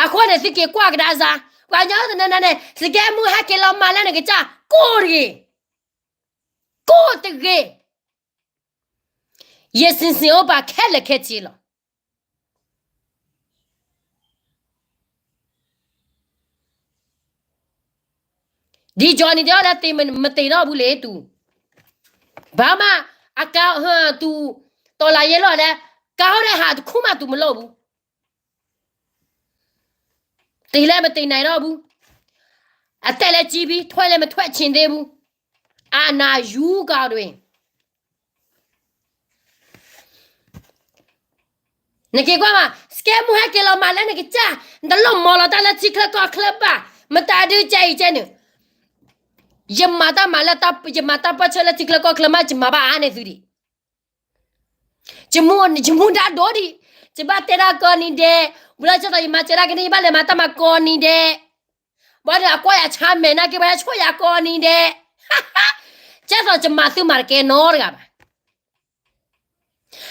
အဃိန့ၣ် သုက့ၤကွၢ်ကဒါစါ, ပှၤကညီတနီၤနီၤန့ၣ် စကဲမူဟဲက့ၤလီၤမၤလၢနကစၢ်, ကိၢ်တဂ့ၤ, ကိၢ်တဂ့ၤ, ယစင်စင်အိၣ်ပာ်ခဲလၢာ်ခဲဆ့လီၤ. ဒီကၠီနံၤတဲအီၤလၢ မတ့ၤထီၣ်ဘူးလ့ၤတူၢ်, ဘၣ်မး, အကါ, တူၢ်, တော်လှန်ရေးလုပ်တယ်, ကါဟီၣ်ဒဲးဟးတခူမး တူၢ်မလိၣ်ဘူး, တ့ၤလဲမတ့ၤနၤထီၣ်ဘူး, အတဲလဲကံဘံ, ထွဲလဲမထွဲဆ့ၣ်သ့ဘူး, အနယူၤကီးဒွဲၣ် နက့ၤကွၢ်မး, စကဲမူဟဲက့ၤလီၤမၤလၢနကစၢ်, နတလိၣ်မၤလီၤတၢ်လၢထံချၢကီၢ်ချၢဘၣ်, မတၤဒုကဲအံၤကဲန့ၣ်, ယမၤတၢ်မၤလၢ, ယမၤတၢ်ပၢၢ်ဆၢလၢထံချၢကီၢ်ချၢမး ယမၤဘၣ်အါန့ၢ်သုဒံး, ယမူဒါဒိၣ်ဒံး, ယဘၣ်တဲဒၣ်ကိးနံၤဒဲး, ဝံၤလီၤကဲသိးယမၤစၢၤဒၣ်ကန့ၢ် ယဘၣ်လဲၤမၤတၢ်မၤကိးနံၤဒဲး, ဘၣ်ဒီးအကွၢ်ယၤဆါမဲာ်နာ်က့ ပှၤဟဲဆိၣ်ယၤကိးနံၤဒဲး, ကဲသိးယမၤသုမၤတကဲနီတဂၤဘၣ်.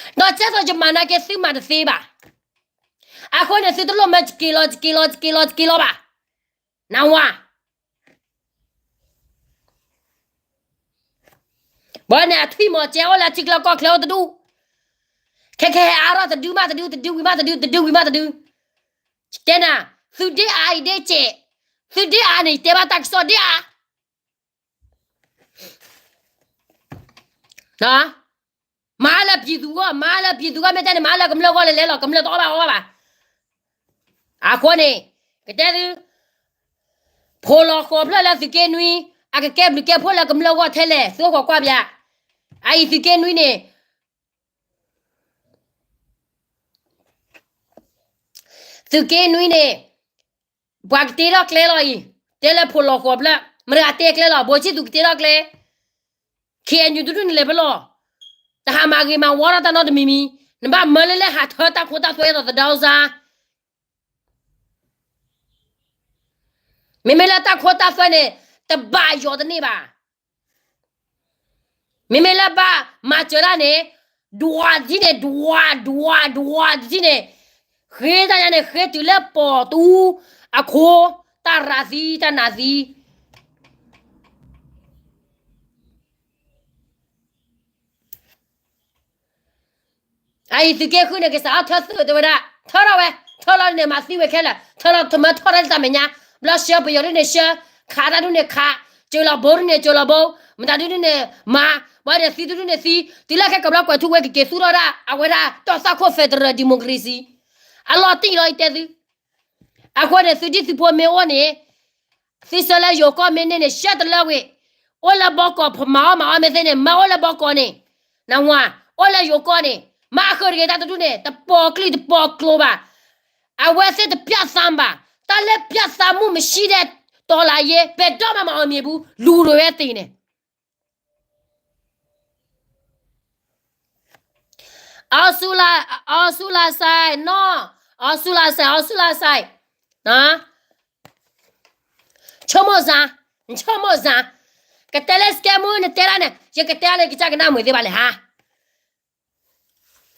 ဒီးကဲသိးယမၤနာ်က့ သုမၤတသ့ဘၣ်. အဃိန့ၣ် သုတလိၣ်မၢယက့ၤလီၤ ယက့ၤလီၤ ယက့ၤလီၤ ယက့ၤလီၤဘၣ်. နဝၤ, ဘၣ်န့ၣ်အထွံၣ်မီၤကဲအိၣ်လၢထံချၢကီၢ်ချၢအိၣ်တဒူၣ်, ခဲခဲဟဲအါထီၣ်တဒုမးတဒု, တဒုဝံၤမးတဒု, တဒုဝံၤမးတဒု, တဲနၤ, သုဒ့အါအံၤဒ့ကဲး, သုဒ့အါန့ၣ် ယတဲဘၣ်တၢ်ကစီၣ်ဒ့အါ မၤလၢပျံၤသူဂီၢ်, မၤလၢပျံၤသူဂီၢ်, မ့ၢ်တဲန့ၣ် မၤလၢကမျၢၢ်ဂီၢ်လဲၤလဲၤလီၤ, ကမျၢၢ်တအီၣ်ဘၣ်အီဘၣ်. အဃိန့ၣ် ကတဲသု, ဖိလီၤဃိးဖျၢၣ်လၢသုးက့နွံ, အကကဲဘျုးကဲဖှိၣ်လၢကမျၢၢ်ဂီၢ်ထဲလဲၣ်, သုအိၣ်ခိးကွၢ်ပၠး, အအံၤသုးက့နွံန့ၣ် သုးက့နွံန့ၣ် ပှၤကတ့ထီၣ်ကျဲလီၤအံၤ, တဲလၢဖိလီၤဃိးဖျၢၣ်, မတၤတဂၤတ့ကျဲလီၤ, ဘိးဆံသူးကတ့ထီၣ်ကျဲ, ခ့ၣ်အဲၣ်ယူၣ် တဒူၣ်န့ၣ်လဲၤဖဲလဲၣ်, တဟးမၤဂ့ၤမၤဝါထီၣ်တၢ်နီတမံၤမံၤ, နဘၣ်မၢလၢလၢဟးထၢတၢ်ခိတၢ်သွဲအသိးသဒါစါ မ့မ့ၢ်လၢတၢ်ခိတၢ်သွဲန့ၣ် တဘၣ်ယီၤတန့ၢ်ဘၣ်. မ့မ့ၢ်လၢဘၣ်မၤစၢၤတၢ်န့ၣ် ဒွးတထံၣ်န့ၣ် ဒွး ဒွး ဒွးတထံၣ်န့ၣ် ဃ့တၢ်ညါန့ၣ် ဃ့တုၤလၢပိာ်တူအခိ တၢ်ရၤသံ တၢ်နးသံ အအံၤသုးက့ဃုန့ၣ် ကစးထီၣ်ထၢသုးတဲဝဲဒၣ် ထၢထီၣ်ဝဲ ထၢလီၤန့ၣ် မၤသံဝဲခဲလၢာ် ထၢလီၤတမၢထီၣ်တၢ်တၢ်မဲာ်ညါ ဘျီဆှၢပယီၤဒ်န့ၣ်ဆှၢ ခးတၢ်ဒ်န့ၣ်ခး စၢၤလီၤဘိဒ်န့ၣ်စၢၤလီၤဘိ မတၤဒ်န့ၣ်မၤ ဘၣ်ဒီးသံဒ်န့ၣ်သံ တုၤလၢခဲကဘျီကွဲးထူဝဲကက့ၤသူၣ်ထီၣ်ဒၣ် အဝဲဒၣ်တီၢ်သၣ်ခိၣ် federal democracy အလီၤတံၢ်လီၤအံၤတဲသု အဃိန့ၣ် သုဒံၣ်သုဖိမ့ၢ်အိၣ်န့ၣ် သုဆၢလၢယိၤကီၢ်မ့ၢ်န့ၢ်န့ၣ် ဆှၢတလၢဝံၤ အိၣ်လၢဘီကီး မၤအီၣ်မၤအီၣ်မ့ၢ်သ့န့ၣ် မၤအိၣ်လၢဘီကီးန့ၣ် နဝၤ အိၣ်လၢယိၤကီၢ်န့ၣ် မၤဃုာ်တဂ့ၤတၢ်တဒူၣ်န့ၣ် တပိာ်ကျိၣ်တပိာ်ကျိဘၣ် အဝဲသ့ၣ်တပျၢ်သးဘၣ် တၢ်လၢပျၢ်သးမုၢ်မဆံးဒဲး တီၤလၢယဲ ပဲၤဒီမးမၤအီၤမ့ၢ်ဘူး လူၤရဝဲသ့ၣ်န့ၣ် အီစူလါစဲးနီၤ အီစူလါစဲး အီစူလါစဲး ဆိကမိၣ်စၢ် ဆိကမိၣ်စၢ် ကတဲလၢစကဲမူ နတဲဒၣ်န့ၣ် ယကတဲလၢ ကစၢ်ကနၣ်မုာ်သ့ဘၣ်လဲၣ်ဟါ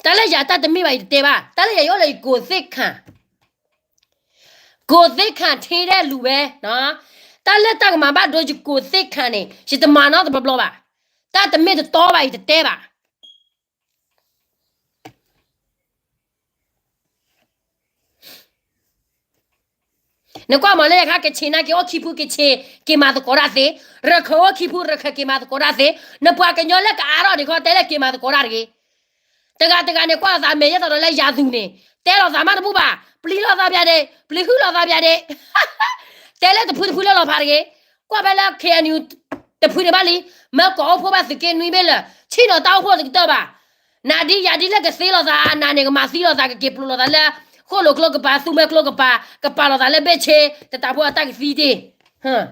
တၢ်လၢယၤတၢ်တမ့ၢ်ဘၣ် ယတတဲဘၣ် တၢ်လၢယၤယအိၣ်လၢယကိးသ့ၣ်ခၣ် ကိးသ့ၣ်ခၣ်ထံဒဲးလူၤဝဲ တၢ်လၢတၢ်ကမၤဘၣ်ဒိယကိးသ့ၣ်ခၣ်န့ၣ် ယတမၤနီတဘျီဘျီဘၣ် တၢ်တမ့ၢ်တတီဘၣ် ယတတဲဘၣ် နကွၢ်မးလၢယခါ ကဆ့ၣ်နာ်က့ၤအိၣ်ခံဖု ကဆ့ၣ်က့ၤမၤသကိးတၢ်သ့, ရခၢၣ်အိၣ်ခံဖု ရခၢၣ်က့ၤမၤသကိးတၢ်သ့, နပှၤကညီလၢကအါထီၣ်ဒံးခီ တဲလၢက့ၤမၤသကိးတၢ်တဂ့ၤ. တဂၤတဂၤန့ၣ် ကွၢ်လိာ်သးမဲာ်ယဲသိးဒီးလၢယၤသူၣ်န့ၣ်, တဲလိာ်သးမးတဘူၣ်ဘၣ်, ပျံၤလိာ်သးပျးဒ့း, ပျံၤဟုလိာ်သးပျးဒ့း, တဲလၢတဖုတဖုလၢလီၤဖးတဂ့ၤ. ကွၢ်ဖဲလၢ KNU တဖုန့ၣ်ဘၣ်လံ, မၢကိးအိၣ်ဖှိၣ်ဘၣ်သုးက့နွံဘ့ၣ်လၢာ်, ဆ့ၣ်နီၤတၢ်အိၣ်ဖှိၣ်တကတၢၢ်ဘၣ်. နၤဒ်ယၤဒ်လၢကသ့လိာ်သး, နၤန့ၣ်ကမၤသံလိာ်သး ကက့ၤပျိလိာ်သးလၢ ဃိၣ်လိာ်ကျိကပၤ သူမွဲကျိကပၤ ကပာ်လီၤသးလၢဘ့ၣ်ဆ့ တတးဖိအတၢ်ကသံတ့ၢ်.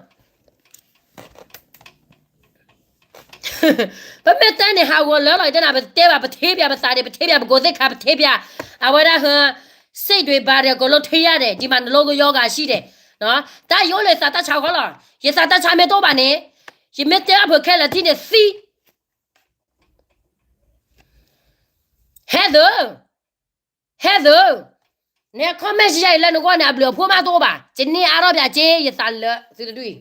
ပမ့ၢ်တဲန့ၣ် ဟးဂီၤလၢလီၤ ယတဲနၤ ပတဲဘၣ် ပထ့ပၠး ပသးဒ့ ပထ့ပၠး ပကိးသ့ၣ်ခါ ပထ့ပၠး အဝဲဒၣ်ဟၢ စ့ၣ်ဒွံးဘၣ်ဒဲး ကိးလိထ့ယၣ်ဒဲး ဒ်မးနလိကယီဂၤဆံဒဲး, တၢ်ယိလၢယသးတၢ်ဆါဃီလီၤ. ယသးတၢ်ဆါမ့ၢ်တအိၣ်ဘၣ်န့ၣ် ယမ့ၢ်တဲအဖုခဲလၢာ်ထံၣ်န့ၣ်သံ ဟဲသု, ဟဲသု, န comment ယၤအံၤလၢနဂီၢ်န့ၣ် အဘျုးအဖှိၣ်မးတအိၣ်ဘၣ်, ယန့ၢ်အါထီၣ်ပၠးက့ ယသးလၢသုတဒူၣ်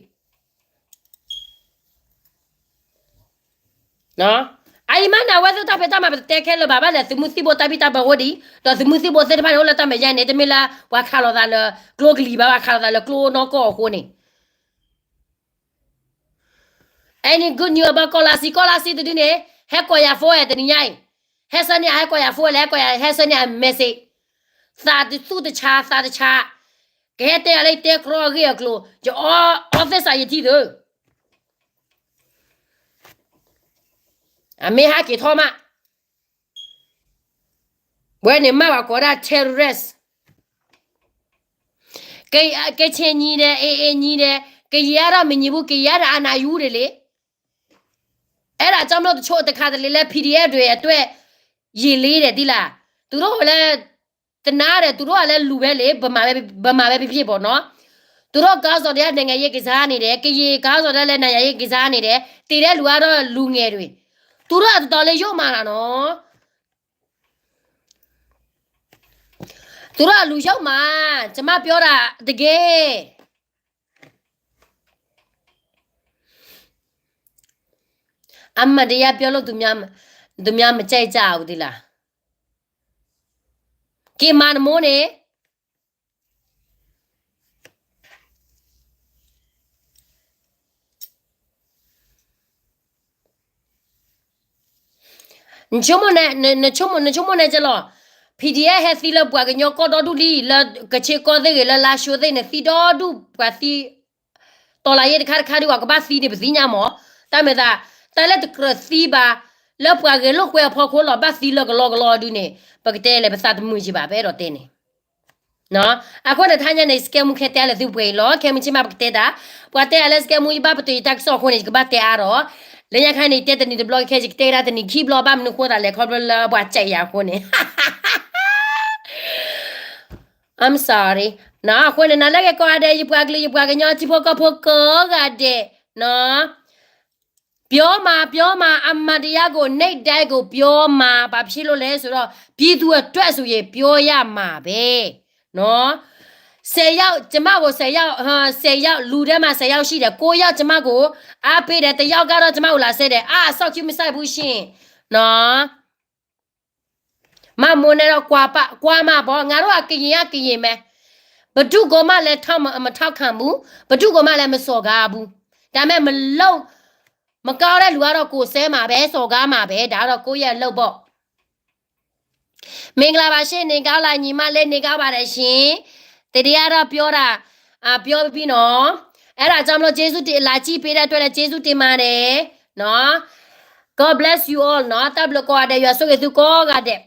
အံၤ အအံၤမးန့ၣ် အဝဲသ့ၣ်တၢ်ဖံးတၢ်မၤ ပတတဲခဲလၢာ်ဘၣ် ဘၣ်လဲၣ် သုးမုၢ်သံၣ်ဘိတၢ်ဘံၣ်တၢ်ဘၢအဃိဒံး ဒီးသုးမုၢ်သံၣ်ဘိသ့ၣ်တဖၣ်န့ၣ် အိၣ်လၢတၢ်မဲာ်ညါန့ၣ် တမ့ၢ်လၢ ပှၤခးလိာ်သးလၢ ကျိကလံၤဘၣ် ပှၤခးလိာ်သးလၢကျိနီၢ်ကီၢ်အဃိန့ၣ် Any good news about ကီၢ်လါဆံ ကီၢ်လါဆံတဒုန့ၣ် ဟဲကိးယၤ phone တနံၤညါအံၤ, ဟဲဆၢန့ၢ်အဟဲကိးယၤ phone လဲၣ် ဟဲကိးယၤ ဟဲဆၢန့ၢ်အ message, သးတသူၣ်တဆါ သးတဆါ, ကဟဲတဲယၤလၢယတဲကြီအဂ့ၢ်အကျိၤ ယအီ office ယထံၣ်သု အမ့ၢ်ဟးက့ၤထီၣ်မး, ဝဲန့ၣ်မ့ၢ်ပှၤကိးဒၣ် terrorist, က ကချင်ညီတယ်, AA ညီတယ်, ကရင်အရမညီဘူး, ကရင်အရအာဏာယူတယ်လေ, အဲဒါကြောင့်မို့တချို့တခါတလေလဲ PDF တွေအတွက် ရေလေးတယ် သိလား, သူတို့လည်း သနားတယ်, သူတို့ကလည်းလူပဲလေ, ဗမာပဲ, ဗမာပဲဖြစ်ဖြစ်ပေါ့နော်, သူတို့ခေါင်းဆောင်တွေကနိုင်ငံရေးကစားနေတယ်, ကရင်ခေါင်းဆောင်တွေကလည်းနိုင်ငံရေးကစားနေတယ်, သေတဲ့လူကတော့လူငယ်တွေ, သူတို့ကတော်တော်လေးယုတ်မာတာနော်. သူတို့ကလူယုတ်မာ, ကျွန်မပြောတာတကယ်, အမှန်တရားပြောလို့ သူများ, သူများမကြိုက်ကြဘူး သိလား, က့ၤမၤနမိၢ်န့ၣ် နဆိကမိၣ်န့ၣ်, နဆိကမိၣ်, နဆိကမိၣ်န့ၣ်ကလီၤ, PDF ဟဲသံလၢပှၤကညီကီၢ်ဒီဒူၣ်လံ, လၢကဆ့ကီၢ်သ့ၣ်ဂ့ၤ, လၢလါရှိသ့ၣ်န့ၣ် သံဒီဒူၣ်, ပှၤသံ, တော်လှန်ရေးတခါတခါဒုး ပှၤကဘၣ်သံန့ၣ် ပသ့ၣ်ညါမး, တၢ်မဲာ်သး, တၢ်လၢတကြၢးသံဘၣ်, လၢပှၤဂဲၤလိာ်ကွဲအဖီခိၣ်လီၤ ဘၣ်သံလၢကလီကလီဒုးန့ၣ် ပကတဲလဲၣ် ပသးတမုာ်ကံဘၣ် ပအဲၣ်ဒိးတဲန့ၣ် အဃိန့ၣ် ထါညါန့ၣ် စကဲမူခဲတဲလၢသုပှဲၤအံၤလီၤ, ခဲမုၢ်ဆ့ၣ်မးပကတဲတၢ်, ပှၤတဲအါလၢစကဲမူယဘၣ်ပတုာ်ယတၢ်ကစီၣ်အဃိန့ၣ် ယကဘၣ်တဲအါဒီး, လၢညါခါန့ၣ် တဲတနံၤတဘျီခဲ ယကတဲဒၣ်တနံၤခံဘျီ ဘၣ်မနုၤဃိသးလဲၣ် ခီဖျိလၢပှၤစဲးယၤအဃိန့ၣ် I'm sorry, အဃိန့ၣ် နၤလၢက့ၤကိးဂၤဒဲး ယပှၤကလုာ် ယပှၤကညီထံဖိကီၢ်ဖိကိးဂၤဒဲး, ပြောမှာ, ပြောမှာ, အမှန်တရားကို နေ့တိုင်းကို ပြောမှာ, ဘာဖြစ်လို့လဲဆိုတော့ ပြည်သူအတွက်ဆိုရင် ပြောရမှာပဲနော်, ဆယ်ယောက် ကျွန်မကို ဆယ်ယောက်, ဆယ်ယောက်, လူထဲမှာ ဆယ်ယောက်ရှိတယ်, ကိုးယောက် ကျွန်မကို အားပေးတယ်, တစ်ယောက်ကတော့ ကျွန်မကို လာဆဲတယ်, အာ စောင့်ကြည့်မစိုက်ဘူးရှင်နော်. မ့ၢ်မိၢ်န့ၣ်ဒီး ကွၢ်ပ, ကွၢ်မးဘီ, ငါတို့က ကရင်က ကရင်ပဲ, ဘယ်သူကိုမှလည်း ထောက်မ, မထောက်ခံဘူး, ဘယ်သူကိုမှလည်း မစော်ကားဘူး, ဒါပေမဲ့ မလုပ်, မကောင်းတဲ့လူကတော့ ကိုယ်စဲမှာပဲ, စော်ကားမှာပဲ, ဒါကတော့ ကိုယ့်ရဲ့အလုပ်ပေါ့. မင်္ဂလာပါရှင်, နေကောင်းလားညီမလေး, နေကောင်းပါတယ်ရှင်. တတိယတော့ ပြောတာ, အာ, ပြောပြီးပြီနော်. အဲ့ဒါကြောင့်မလို့ ကျေးဇူးတင်, လာကြည့်ပေးတဲ့အတွက်လည်း ကျေးဇူးတင်ပါတယ်နော်. God bless you all နော်. တၢ်ဘျုးကိးဂၤဒဲး, ယွၤဆိၣ်ဂ့ၤသုကိးဂၤဒဲး.